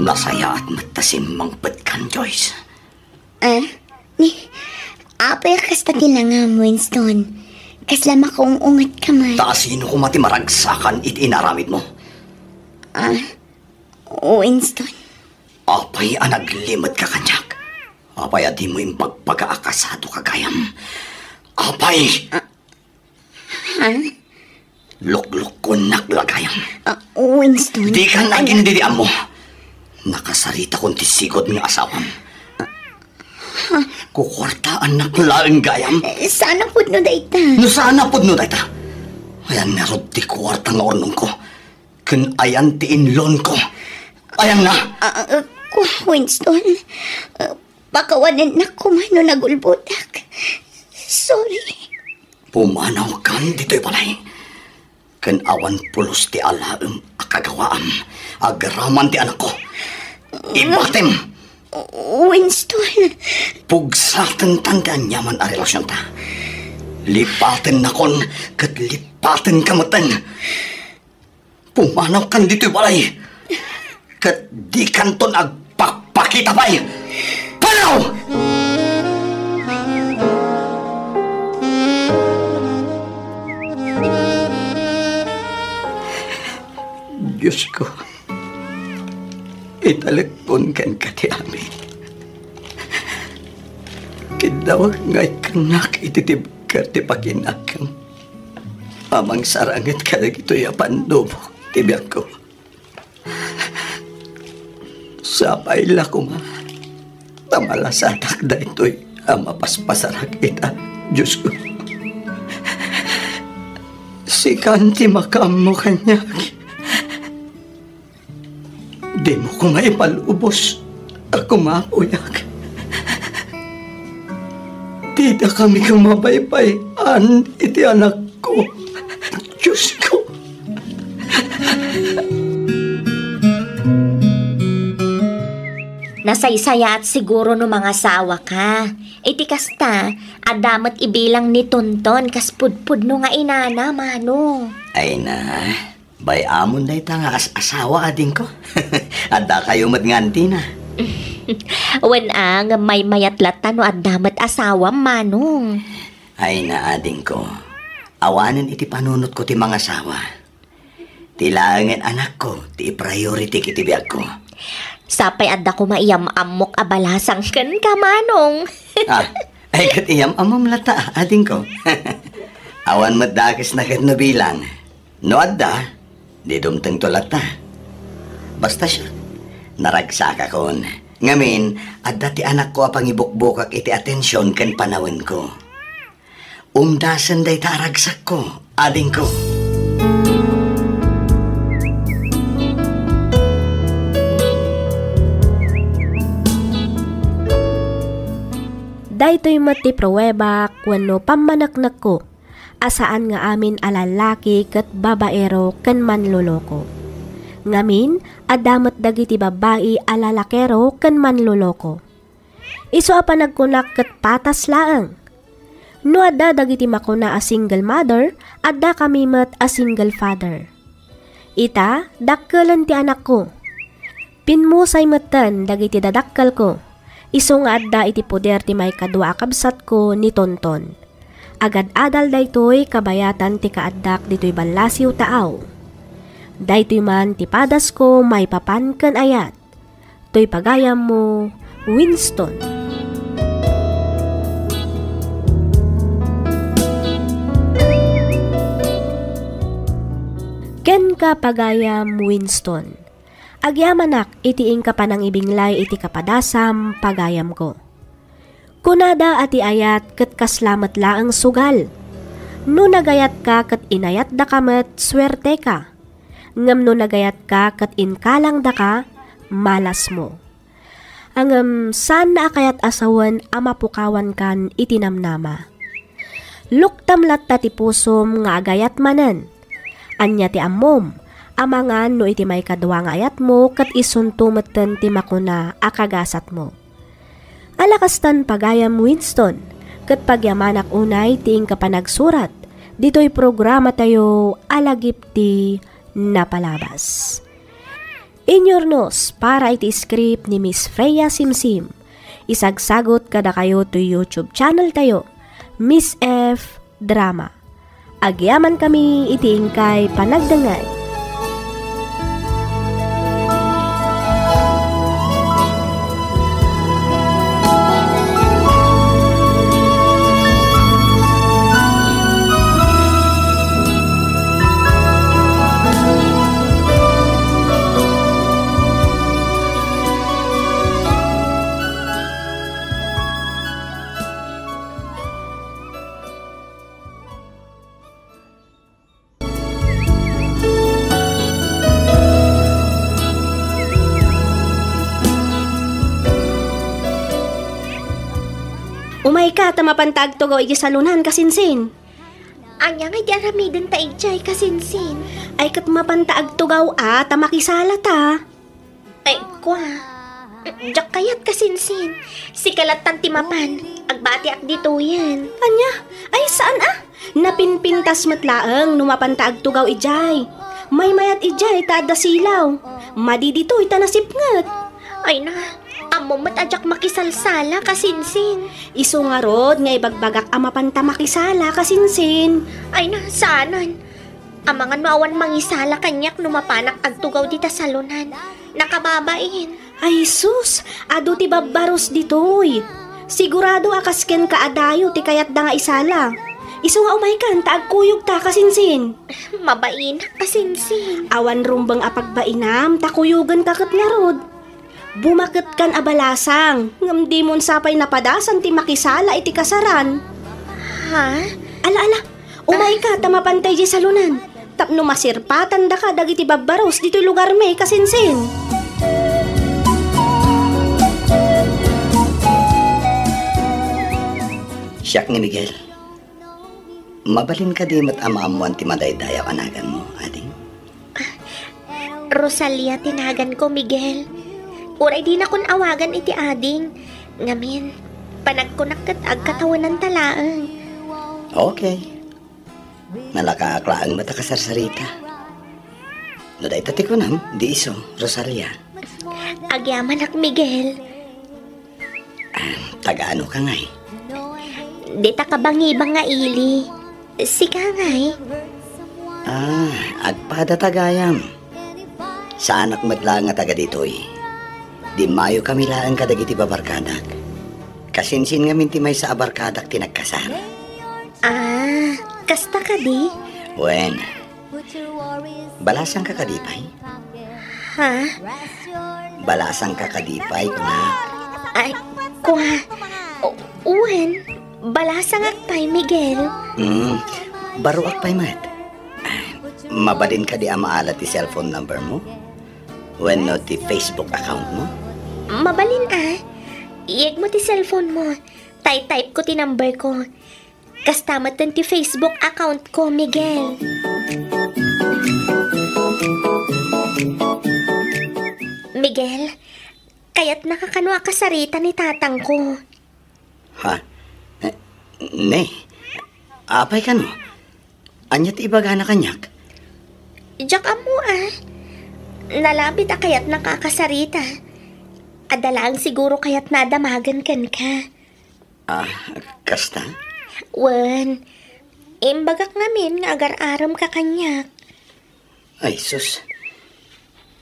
Nasayaat met ta simmangpetkan, Joyce. Ah, ni, apay a kasta ti langam, Winston? Kasla makaung-unget ka man. Ta asino koma ti maragsakan iti inaramidmo? Ah, Winston. Apay a naglimetka kaniak? Apay a dimo imbagbaga a kasado ka gayam? Apay! Ah, ha? Luklukkonnak la gayam. Ah, Winston. Dikan agin-, didi ammo. Nakasaritakon ti sigud nga asawam. Kukuartaannak laeng gayam. Eh, saan a pudno dayta? No saan a pudno dayta? Ayan ngarud ti kuarta nga urnongko. Ken ayan ti inlonko. Ayanna. Ah, ah, Ku-, Winston, ah, pakawanennak koma no nagulbodak. Sorry. Pumanawkan ditoy balay. Ken awan pulos ti alaem a kagawaam agraman ti anakko. Ibatem! Winston! Pugsatentan ti aniaman a relasionta. Lipatennakon ket lipatenka metten. Pumanawkan ditoy balay, ket dikanton agpakpakita pay. Panaw! Diosko, italekkon kenka ti amin. Kiddawek nga ikkannak iti tibker ti pakinakam. Amang saranget kadagitoy a pannubok ti biagko. Sapay la koma ta malasatak daytoy a mapaspasarak ita, Diosko. Sikan ti makaammo kaniak. Dimo koma ipalubos a kumapuyak. Dida kami koma baybay-an iti anakko. Diosko. Nasaysayaat siguro no mangasawa ka. Iti kasta, adda met ibilang ni Tonton kas pudpudno nga inana, Manong. Ay na, bay-amon dayta nga as-asawa, adingko. Addakayo met nga antina. Wen a, ngem maymayat latta no adda met asawam, Manong. Ay na, adingko. Awanen iti panunotko ti mangasawa. Ti laengen anakko ti priority iti biagko. Sapay adda koma iyam-ammok a balasang kenka, Manong. Ah, ay ket iyam-ammom latta, adingko. Awan met dakesna ket no bilang. No adda, di dumtengto latta. Basta siak, naragsakakon. Ngamin, adda ti anakko a pangibukbukak iti atension ken panawenko. Umdasen dayta a ragsakko, adingko. Daytoy met ti pruebak wenno pammaneknekko a saan nga amin a lallaki ket babaero ken manloloko. Ngamin, adda met dagiti babbai a lalakero ken manloloko. Isu a panagkunak ket patas laeng. No adda dagiti makuna a single mother, adda kami met a single father. Ita, dakkelen ti anakko. Pimmusay metten dagiti dadakkelko, isu nga adda iti poder ti maikadua a kabsatko ni Tonton. Agad-adal daytoy kabayatan ti kaaddak ditoy ballasiw taaw. Daytoy man ti padasko maipapan ken ayat. Toy pagayammo, Winston. Kenka, pagayam Winston, agyamanak iti inka panangibinglay iti kapadasam, pagayamko. Kunada a ti ayat ket kasla met laeng sugal. No nagayatka ket inayatdaka met, suerteka. Ngem no nagayatka ket inkalangdaka, malasmo. Ngem saanna a kayat a sawen a mapukawankan iti namnama. Luktam latta ti pusom nga agayat manen. Ania ti ammom? amangan no iti maikadua nga ayatmo ket isunto metten ti makuna a kagasatmo. Ala kastan, pagayam Winston, ket pagyamanak unay ti inka panagsurat ditoy programatayo a Lagip ti Napalabas. Inyurnos para iti script ni Miss Freya Simsim. Isagsagot kadakayo toy YouTube channel tayo, Miss F Drama. Agyamankami iti inkay panagdengngeg. Umayka ta mapanta agtugaw iti salonan, kasinsin. Ania ngay ti aramidenta idiay, kasinsin? Ay, ket mapanta agtugaw a ta makisalata. Ay, kua. Diak kayat, kasinsin. Sika lattan ti mapan. Agbatiak ditoyen. Ania? Ay, saan a? Napinpintas met laeng no mapanta agtugaw idiay. Maymayat idiay ta adda silaw. Madi ditoy ta nasipnget. Ay na, ammom met a diak makisalsala, kasinsin. Isu ngarud nga ibagbagak a mapanta makisala, kasinsin. Ay na, saanen. Amangan no awan mangisala kaniak no mapanak agtugaw dita salonan. Nakababain. Ay sus, adu ti babbaros ditoy. Sigurado a kas kenka a dayo ti kayatda nga isala. Isu nga umaykan ta agkuyogta, kasinsin. Mabainak, kasinsin. Awan rumbeng a pagbainam ta kuyogenka ket ngarud. Bumaketkan a balasang, ngem dimon sapay napadasan ti makisala iti kasaran. Ha? Ala, ala, umayka ta mapanta idiay salonan, tapno masirpatandaka dagiti babbaros ditoy lugarmi, kasinsin. Siak ni Miguel. Mabalin kadi met a maammoan ti madaydayaw a naganmo, ading? Rosalia ti naganko, Miguel. Uray dinakon awagan iti ading. Ngamin, panagkunak ket agkatawenanta laeng. Okay. Nalakaak laeng met a kasarsarita. No dayta ti kunam, di isu, Rosalia. Agyamanak, Miguel. Ah, taga-ano ka ngay? Dita kabangibang nga ili. Sika ngay? Ah, agpada ta gayam. Saanak met laeng nga taga ditoy. Dimmayo kami laeng kadagiti babarkadak. Kasinsin ngamin ti maysa a barkadak ti nagkasar. Ah, kasta kadi? Wen, balasangka kadi pay? Ha? Balasangka kadi pay, kunak? Ay, kua. O, wen, balasangak pay, Miguel. Hmm, baruak pay met. Mabalin kadi a maala ti cellphone number mo? Wenno ti Facebook account mo? Mabalin a. Iyegmo ti cellphone mo. Tay-type ko ti number ko. Kasta met ti Facebook account ko, Miguel. Miguel, kayatnaka kano a kasarita ni tatangko? Ha? Eh, ne. Apay kano? Ania ti ibagana kaniak? Diak ammo a. Nalabit a kayatnaka a kasarita. Adda laeng siguro kayatna a damagen kenka. Ah, kasta? Wen, imbagak ngamin nga agar-aremka kaniak. Ay, sus.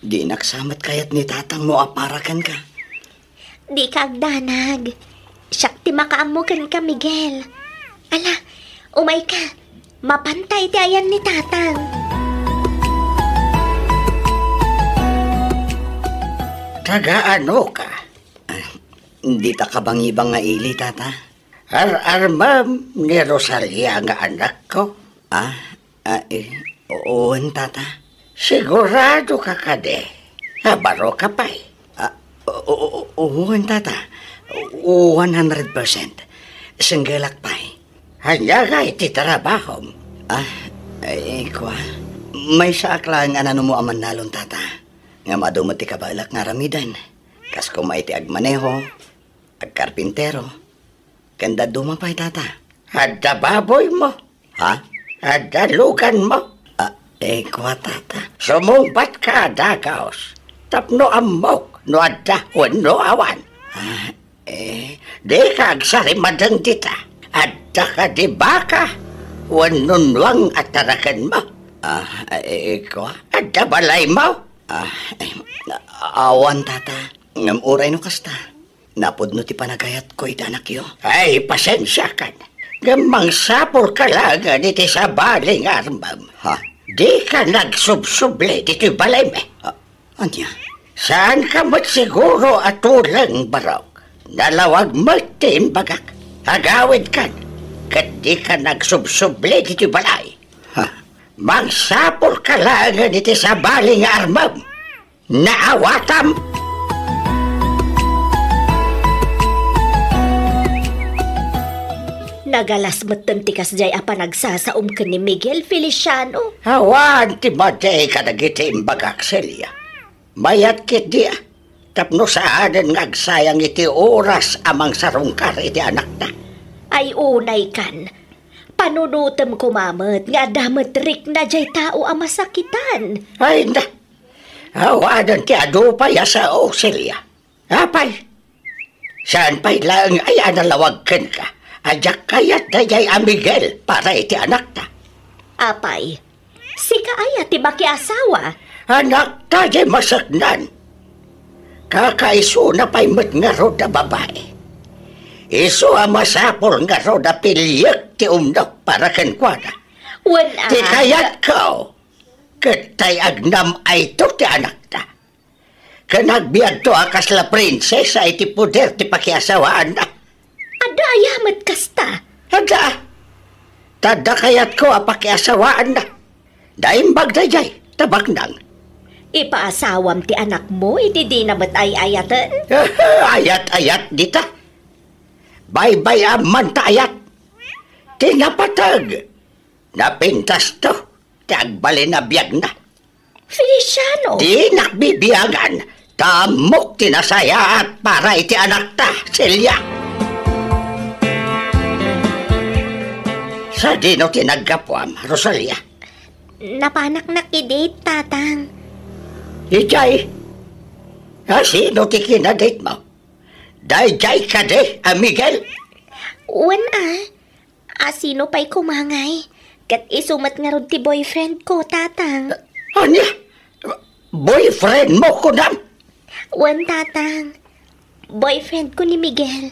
Dinak sa met kayat ni tatangmo a para kenka. Dika agdanag. Siak ti makaammo kenka, Miguel. Ala, umayka. Mapanta iti ayan ni tatang. Taga-ano ka? Ah, dita kabangibang nga ili, tata. Ar-armem ni Rosalia nga anakko? Ah, ah, eh, wen, tata. Sigurado ka kadi? Ah, baro ka pay? Ah, o-, o-, o-, wen, tata. One hundred percent. Singgelak pay. Ania ngay ti trabahom? Ah, eh, kua? Maysaak laeng a nanumo a mannalon, Tata. Ngem adu met ti kabaelak nga aramiden. Kas koma iti agmaneho, agkarpintero, ken dadduma pay, Tata. Adda baboymo? Ha? Adda luganmo? Ah, eh, kua, Tata. Sumungbatka a dagaus tapno ammok no adda wenno awan. Ah, eh, dika agsarimadeng dita. Adda kadi baka wenno nuang a tarakenmo? Ah, eh, kua? Adda balaymo? Ah, eh, awan, Tata. Ngem uray no kasta, napudno ti panagayatko iti anakyo. Ay, pasensiakan. Ngem mangsapulka laengen iti sabali nga armem. Ha? Dika nagsubsubli ditoy balaymi. Ah, ania? Saanka met siguro a tuleng, barok. Nalawag met ti imbagak. Agawidkan, ket dika nagsubsubli ditoy balay. Ha? Mangsapulka laengen iti sabali nga armem. Naawatam! Nagalas metten ti kasdiay a panagsasaom ken ni Miguel, Feliciano. Awan ti madi kadagiti imbagak, Celia. Mayat ketdi a tapno saanen nga agsayang iti oras a mangsarungkar iti anakta. Ay, unaykan. Panunotem koma met nga adda met rikna diay tao a masakitan. Ay, na. Awanen ti adu pay a sao, Celia. Apay, saan pay laeng ay a nalawag kenka a diak kayat daydiay a Miguel para iti anakta? Apay, sika aya ti makiasawa? Anakta diay maseknan. Kakaisuna pay met ngarud a babai. Isu a masapul ngarud a piliek ti umno para kenkuana. Wen a. Ti kayatko, ket tay agnam-ayto ti anakta. Ken agbiagto a kasla prinsesa iti poder ti pakiasawaanna. Adda aya met kasta? Adda. Ta adda kayatko a pakiasawaanna. Naimbag daydiay, ta baknang. Ipaasawam ti anakmo iti dina met ay-ayaten? Ayat-ayat dita. Baybay-am man ta ayat. Ti napateg, napintasto ti agbalin a biagna. Feliciano! Dinak bibiangan, ta ammok ti nasayaat para iti anakta, Celia. Sadino ti naggapuam, Rosalia? Napanak na kidi, Tatang. Idiay, a sino ti kinaditmo? Daydiay kadi a Miguel? Wen a, a sino pay koma ngay? Ket isu met ngarud ti boyfriend ko, Tatang. Ania? Boyfriend mo, kunam? Wen, Tatang. Boyfriend ko ni Miguel.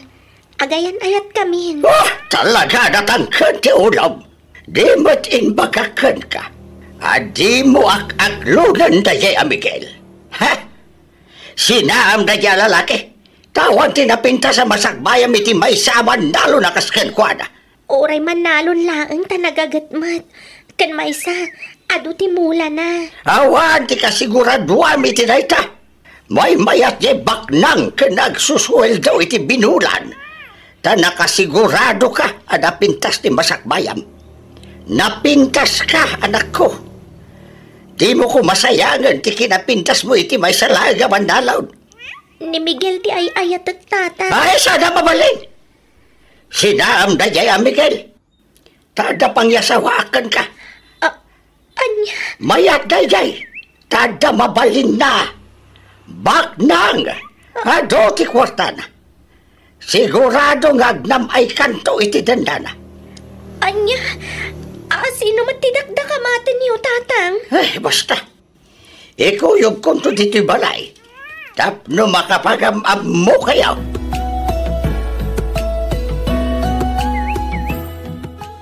Agayan-ayat kamin. Ah, talaga, natangken ti ulom. Di met imbagak kenka a dimo ak-aklonen daydiay a Miguel. Ha? Sinaam daydiay a lalaki? Ta awan ti napintas a masakbayam iti maysa a mannalon a kas kenkuana. Uray mannalon laeng ta nagaget met. Ken maysa, adu ti mulana. Awan ti kasiguraduam iti dayta. Maymayat diay baknang ken agsusueldo iti binulan. Ta nakasiguradoka a napintas ti masakbayam. Napintaska, anakko. Dimo koma sayangen ti kinapintasmo iti maysa laeng a mannalon. Ni Miguel ti ay-ayatek, Tata. Ay, sada mabalin! Sinaam daydiay a Miguel. Ta adda pangiasawaak kenka. Ah, ania? Mayat daydiay. Ta adda mabalinna. Baknang. Adu ti kuartana. Sigurado nga agnam-aykanto iti dendana. Ania? A, sino met ti dakdakamatenyo, Tatang? Eh, basta. Ikuyogkonto ditoy balay tapno makapagam-ammokayo.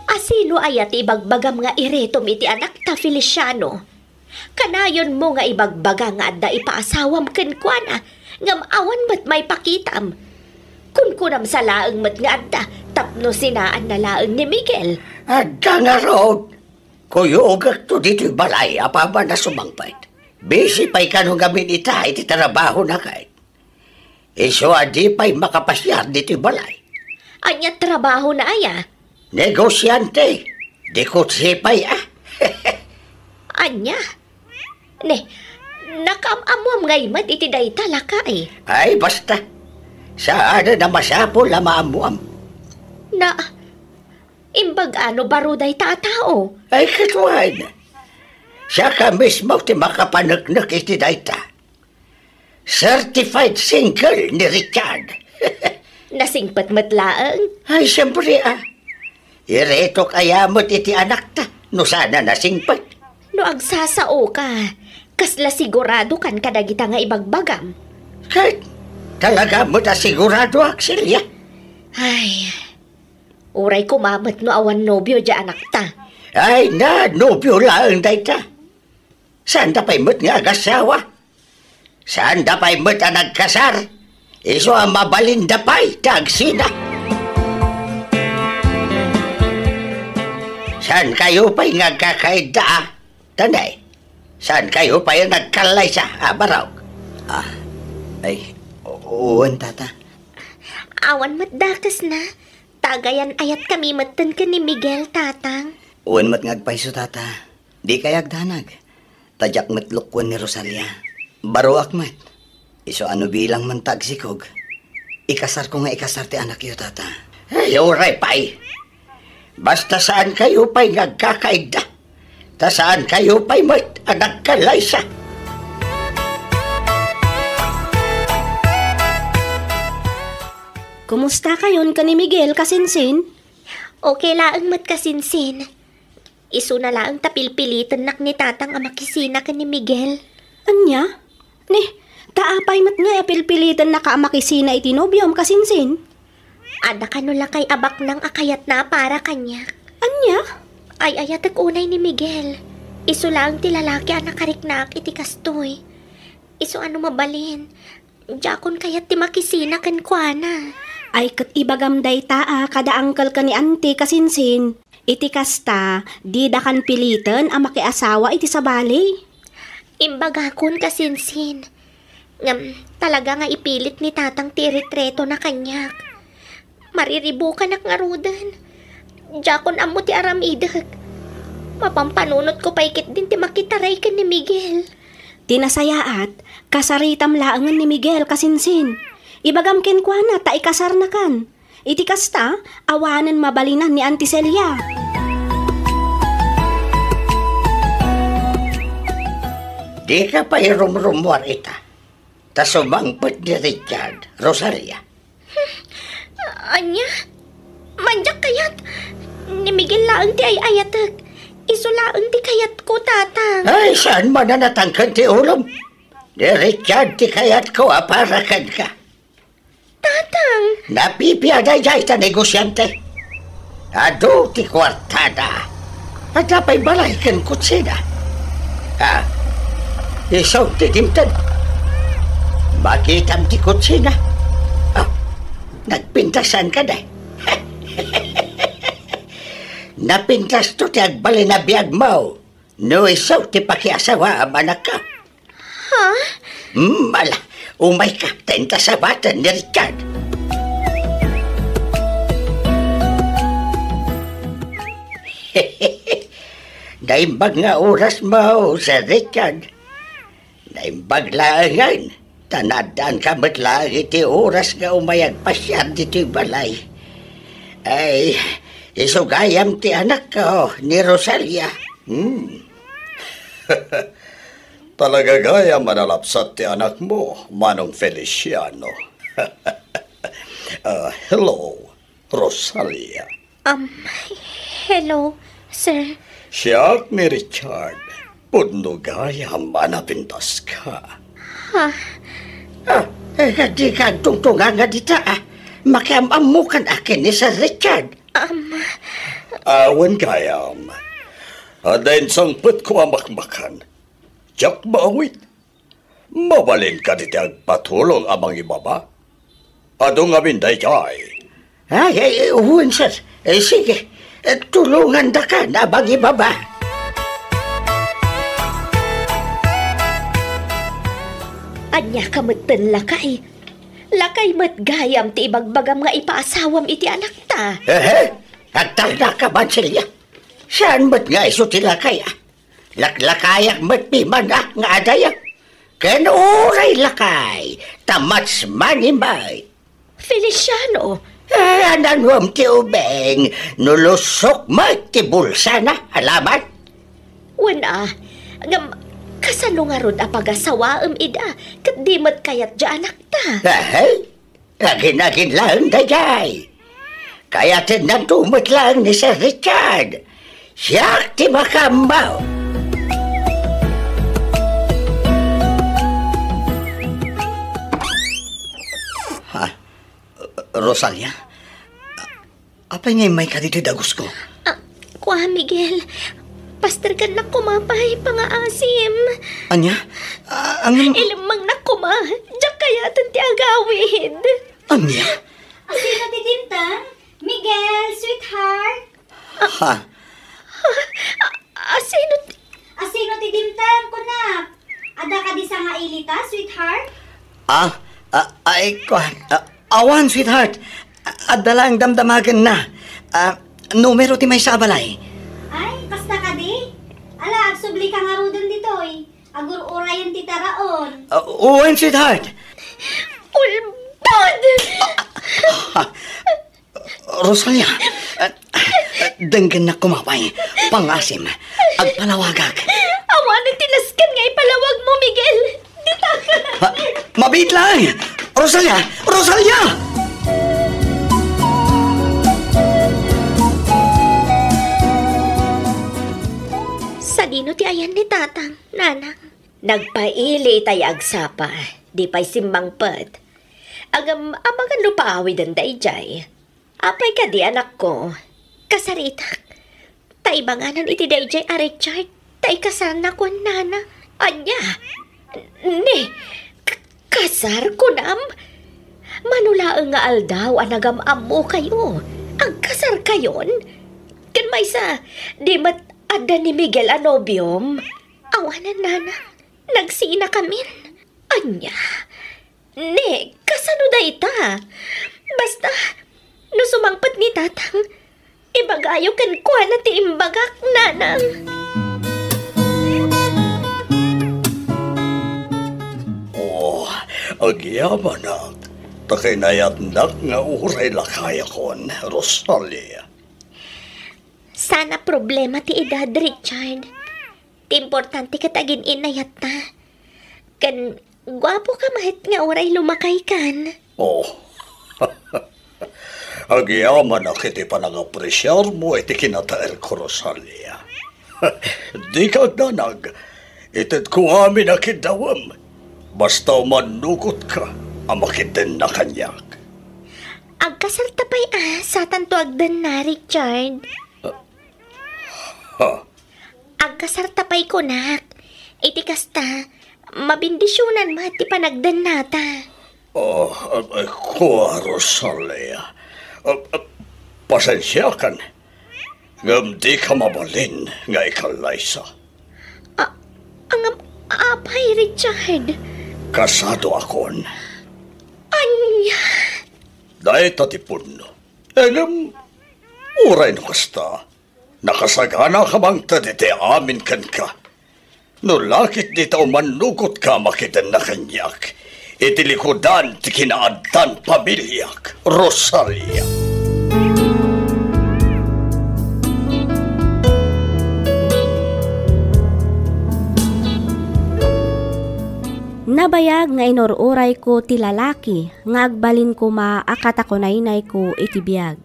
Asino aya ti ibagbagam nga iritom iti anakta, Feliciano? Kanayonmo nga ibagbaga nga adda ipaasawam kenkuana, ngem awan met maipakitam. Kunkunam sa laeng met nga adda tapno sinaanna laeng ni Miguel. Adda ngarud. Kuyogekto ditoy balay apaman a sumangpet. Busy pay kano ngamin ita iti trabahona ket. Isu a di pay makapasiar ditoy balay. Ania trabahona aya? Negosiante. Di kutsi pay a. Ania? Ne, nakaam-ammoam ngay met iti dayta, lakay? Ay, basta. Saanen a masapul a maammoam. Na, imbag a no baro dayta a tao? Ay, ket wen. Siak a mismo ti makapaneknek iti dayta. Certified single ni Richard. Nasingpet met laeng? Ay, siyempre, a. Iretok aya met iti anakta no saan a nasingpet. No agsasaoka, kasla siguradokan kadagita nga ibagbagam? Ket talaga met a siguradoak, Celia. Ay, uray koma met no awan nobio diay anakta. Ay, na, nobio laeng dayta. Saanda pay met nga agasawa. Saanda pay met a nagkasar. Isu a mabalinda pay ti agsina. Saankayo pay nga agkakaidda, a? Tanay, saankayo pay a nagkallaysa, a, Barok? Ah, ay, u-, wen, Tata. Awan met dakesna. Tagayan-ayatkami metten ken ni Miguel, Tatang. Wen met nga agpayso, Tata. Dikay agdanag. Ta diak met lukuen ni Rosalia. Baroak met. Isu a no bilang man ta agsikog, ikasarko nga ikasar ti anakyo, Tata. Ay, uray pay. Basta saankayo pay nga agkakaidda. Ta saankayo pay met a nagkallaysa. Kumustakayon ken ni Miguel, kasinsin? Okay laeng met, kasinsin. Isuna laeng ta pilpilitennak ni Tatang a makisina ken ni Miguel. Ania? Ni, ta apay met ngay a pilpilitennaka a makisina iti nobiom, kasinsin? Adda kano lakay a baknang a kayatna a para kaniak. Ania? Ay-ayatek unay ni Miguel. Isu laeng ti lalaki a nakariknaak iti kastoy. Isu a no mabalin, diakon kayat ti makisina kenkuana. Ay, ket ibagam dayta a kada angkel ken ni anti, kasinsin. Iti kasta, didakan piliten a makiasawa iti sabali. Imbagakon, kasinsin. Ngem, talaga nga ipilit ni Tatang ti iretretona kaniak. Mariribukanak ngaruden. Diakon ammo ti aramidek. Mapampanunotko pay ketdin ti makitaray ken ni Miguel. Ti nasayaat, kasaritam laengen ni Miguel, kasinsin. Ibagam kenkuana ta ikasarnakan. Iti kasta, awanen mabalinan ni Anti Celia. Dika pay rumrummuar ita, ta sumangpet ni Richard, Rosalia. Ania? Mandiak kayat? Ni Miguel laeng ti ay-ayatek. Isu laeng ti kayatko, Tatang. Ay, saan man a natangken ti ulom? Ni Richard ti kayatko a para kenka. Tatang! Napipia daydiay ta negosiante. Adu ti kuartada. Adda pay balay ken kutsina. Ha? Isu ti dimteng. Makitam ti kutsina. Ah, nagpintasan ka, day. Napintasto ti agbalin a biagmo. No isu ti pakiasawaam, anakko. Ha? Hmm, ala, umayka, ta inta sabaten ni Richard. Naimbag nga oras mo, Sir Richard. Naimbag laengen. Ta naaddaanka met laeng iti oras nga umay agpasiar ditoy balay. Ay, isu gayam ti anakko, ni Rosalia. Hmm. Talaga gayam a nalapsat ti anakmo, Manong Feliciano. Ah, hello, Rosalia. Um, hello, sir. Siak ni Richard. Pudno gayam a napintaska. Ha? Ah, eh, dika agtungtunganga dita, ah. Makiam-ammokan a ken ni Sir Richard. Um, Awan gayam. Adda insangpetko a makmakan. Diak maawit. Mabalin kadi ti agpatulong a mangibaba? Adu ngamin daydiay. Ay, ay, wen, sir. Eh, sige. Eh, tulongandakan a mangibaba. Ania ka metten, lakay? Lakay met gayam ti ibagbagam nga ipaasawam iti anakta. Ehe? Agtarnaka, Manselia. Saan met nga isu ti lakay, ah? Laklakayak met pimanak nga adaya. Ken uray lakay, ta matsmani met. Feliciano! Eh, ananuem ti ubing, no lusok met ti bulsana, alaman? Wen a, ngem kasano ngarud a pagasawaem ida, ket di met kayat diay anakta? Ahay, agin-agin laeng daydiay. Kayatennanto met laeng ni Sir Richard. Siak ti makaammo. Ha? Rosalia? Apay nga immayka ditoy dagusko? Ah, kua, Miguel. Pasterkannak koma pay pangaasim. Ania? Ah, ang Ilemmengnak koma. Diak kayaten ti agawid. Ania? Asino ti dimteng? Miguel, sweetheart? Ha? Ah, asino ti Asino ti dimteng, kunak? Adda kadi sangailita, sweetheart? Ah, ah, ay, kuan. Ah, awan, sweetheart. Adda laeng damdamagenna. Ah, numero ti maysa a balay. Ay, kasta kadi? Ala, agsublika ngaruden ditoy. Agur-urayen ti taraon. Ah, wen, sweetheart. Ulbod! Ah, Rosalia, ah, denggennak koma pay. Pangaasim, agpalawagak. Awanen ti nasken nga ipalawagmo, Miguel. Ditak. Ha? Mabiit laeng! Rosalia! Rosalia! Sadino ti ayan ni Tatang, Nanang? Nagpaili itay agsapa. Di pay simmangpet. Ngem, amangan no paawiden daydiay. Apay kadi, anakko? Kasaritak. Ta ibanganan iti daydiay a Richard, ta ikasarna, kuan nana. Ania? Ne, k-, kasar, kunam? Mano laeng nga aldaw a nagam-ammokayo, agkasarkayon? Ken maysa, di met adda ni Miguel a nobiom? Awanen, nana. Nagsinakamin. Ania? Ne, kasano dayta? Basta, no sumangpet ni Tatang, ibagayo kenkuana ti imbagak, Nanang. Oh, agyamanak, ta kinayatnak nga uray lakayakon, Rosalia. Saan a problema ti edad, Richard. Ti importante ket agin-inayatta. Ken guapoka met nga uray lumakaykan. Oh. Agyamanak iti panangapresiarmo iti kinataerko, Rosalia. Dika agdanag. Itedko amin a kiddawem. Basta umannugotka a makiddenna kaniak. Agkasarta pay a satanto agdenna, Richard. Ha? Agkasarta pay kunak. Iti kasta, mabendisionan met ti panagdennata. Oh, eh, eh, kua, Rosalia. Eh, eh, pasensiakan. Ngem dika mabalin nga ikallaysa. Ah, ngem apay, Richard? Kasadoakon. Ania? Dayta ti punno. Ngem, uray no kasta, nakasaganaka mangted iti amin kenka. No lakit dita umannugotka a makidenna kaniak, iti likudan ti kinaaddan pamiliak, Rosalia. Nabayag nga inur-urayko ti lalaki nga agbalin koma a katakunaynayko iti biag.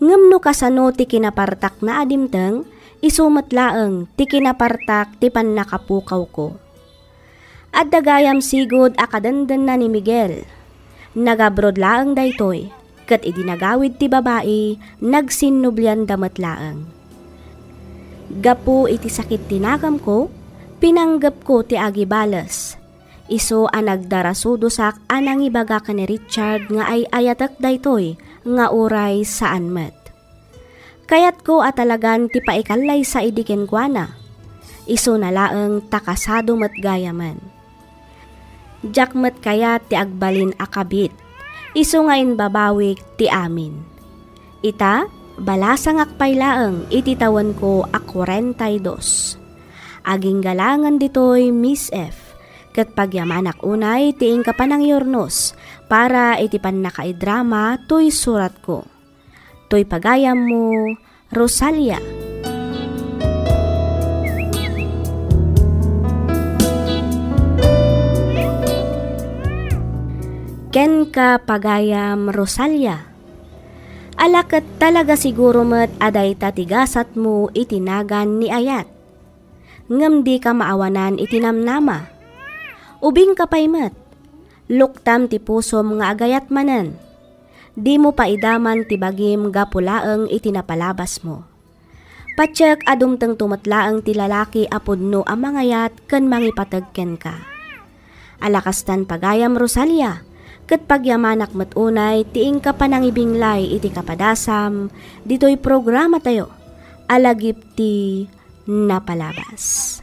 Ngem no kasano ti kinapartakna a dimteng, isu met laeng ti kinapartak ti pannakapukawko. Adda gayam sigud a kadendenna ni Miguel. Nag-abroad laeng daytoy, ket idi nagawid ti babai, nagsinnublianda met laeng. Gapu iti sakit ti nagamko, pinanggepko ti agibales. Isu a nagdarasudosak a nangibaga ken ni Richard nga ay-ayatek daytoy nga uray saan met. Kayatko a talagan ti paikallaysa idi kenkuana. Isuna laeng ta kasado met gayamen. Diak met kayat ti agbalin a kabit, isu nga imbabawik ti amin. Ita, balasangak pay laeng iti tawenko a kuarenta y dos. Aginggalangen ditoy Miss F, ket pagyamanak unay ti inka panangyurnos para iti pannakaidrama toy suratko. Toy pagayammo, Rosalia. Kenka, pagayam Rosalia. Ala ket talaga siguro met a dayta ti gasatmo iti nagan ni Ayat. Ngem dika maawanan iti namnama. Ubingka pay met. Luktam ti pusom nga agayat manen. Dimo paidaman ti bagim gapu laeng iti napalabasmo. Patiek a dumtengto met laeng ti lalaki a pudno a mangayat ken mangipateg kenka. Ala kastan, pagayam Rosalia, ket pagyamanak met unay ti inka panangibinglay iti kapadasam ditoy programatayo a lagip ti napalabas.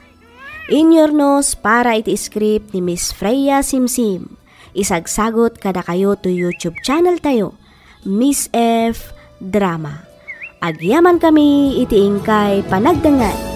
Inyurnos para iti script ni Miss Freya Simsim. Isagsagut kadakayo to YouTube channel tayo, Miss F Drama. Agyaman kami iti inkay panagdengngeg.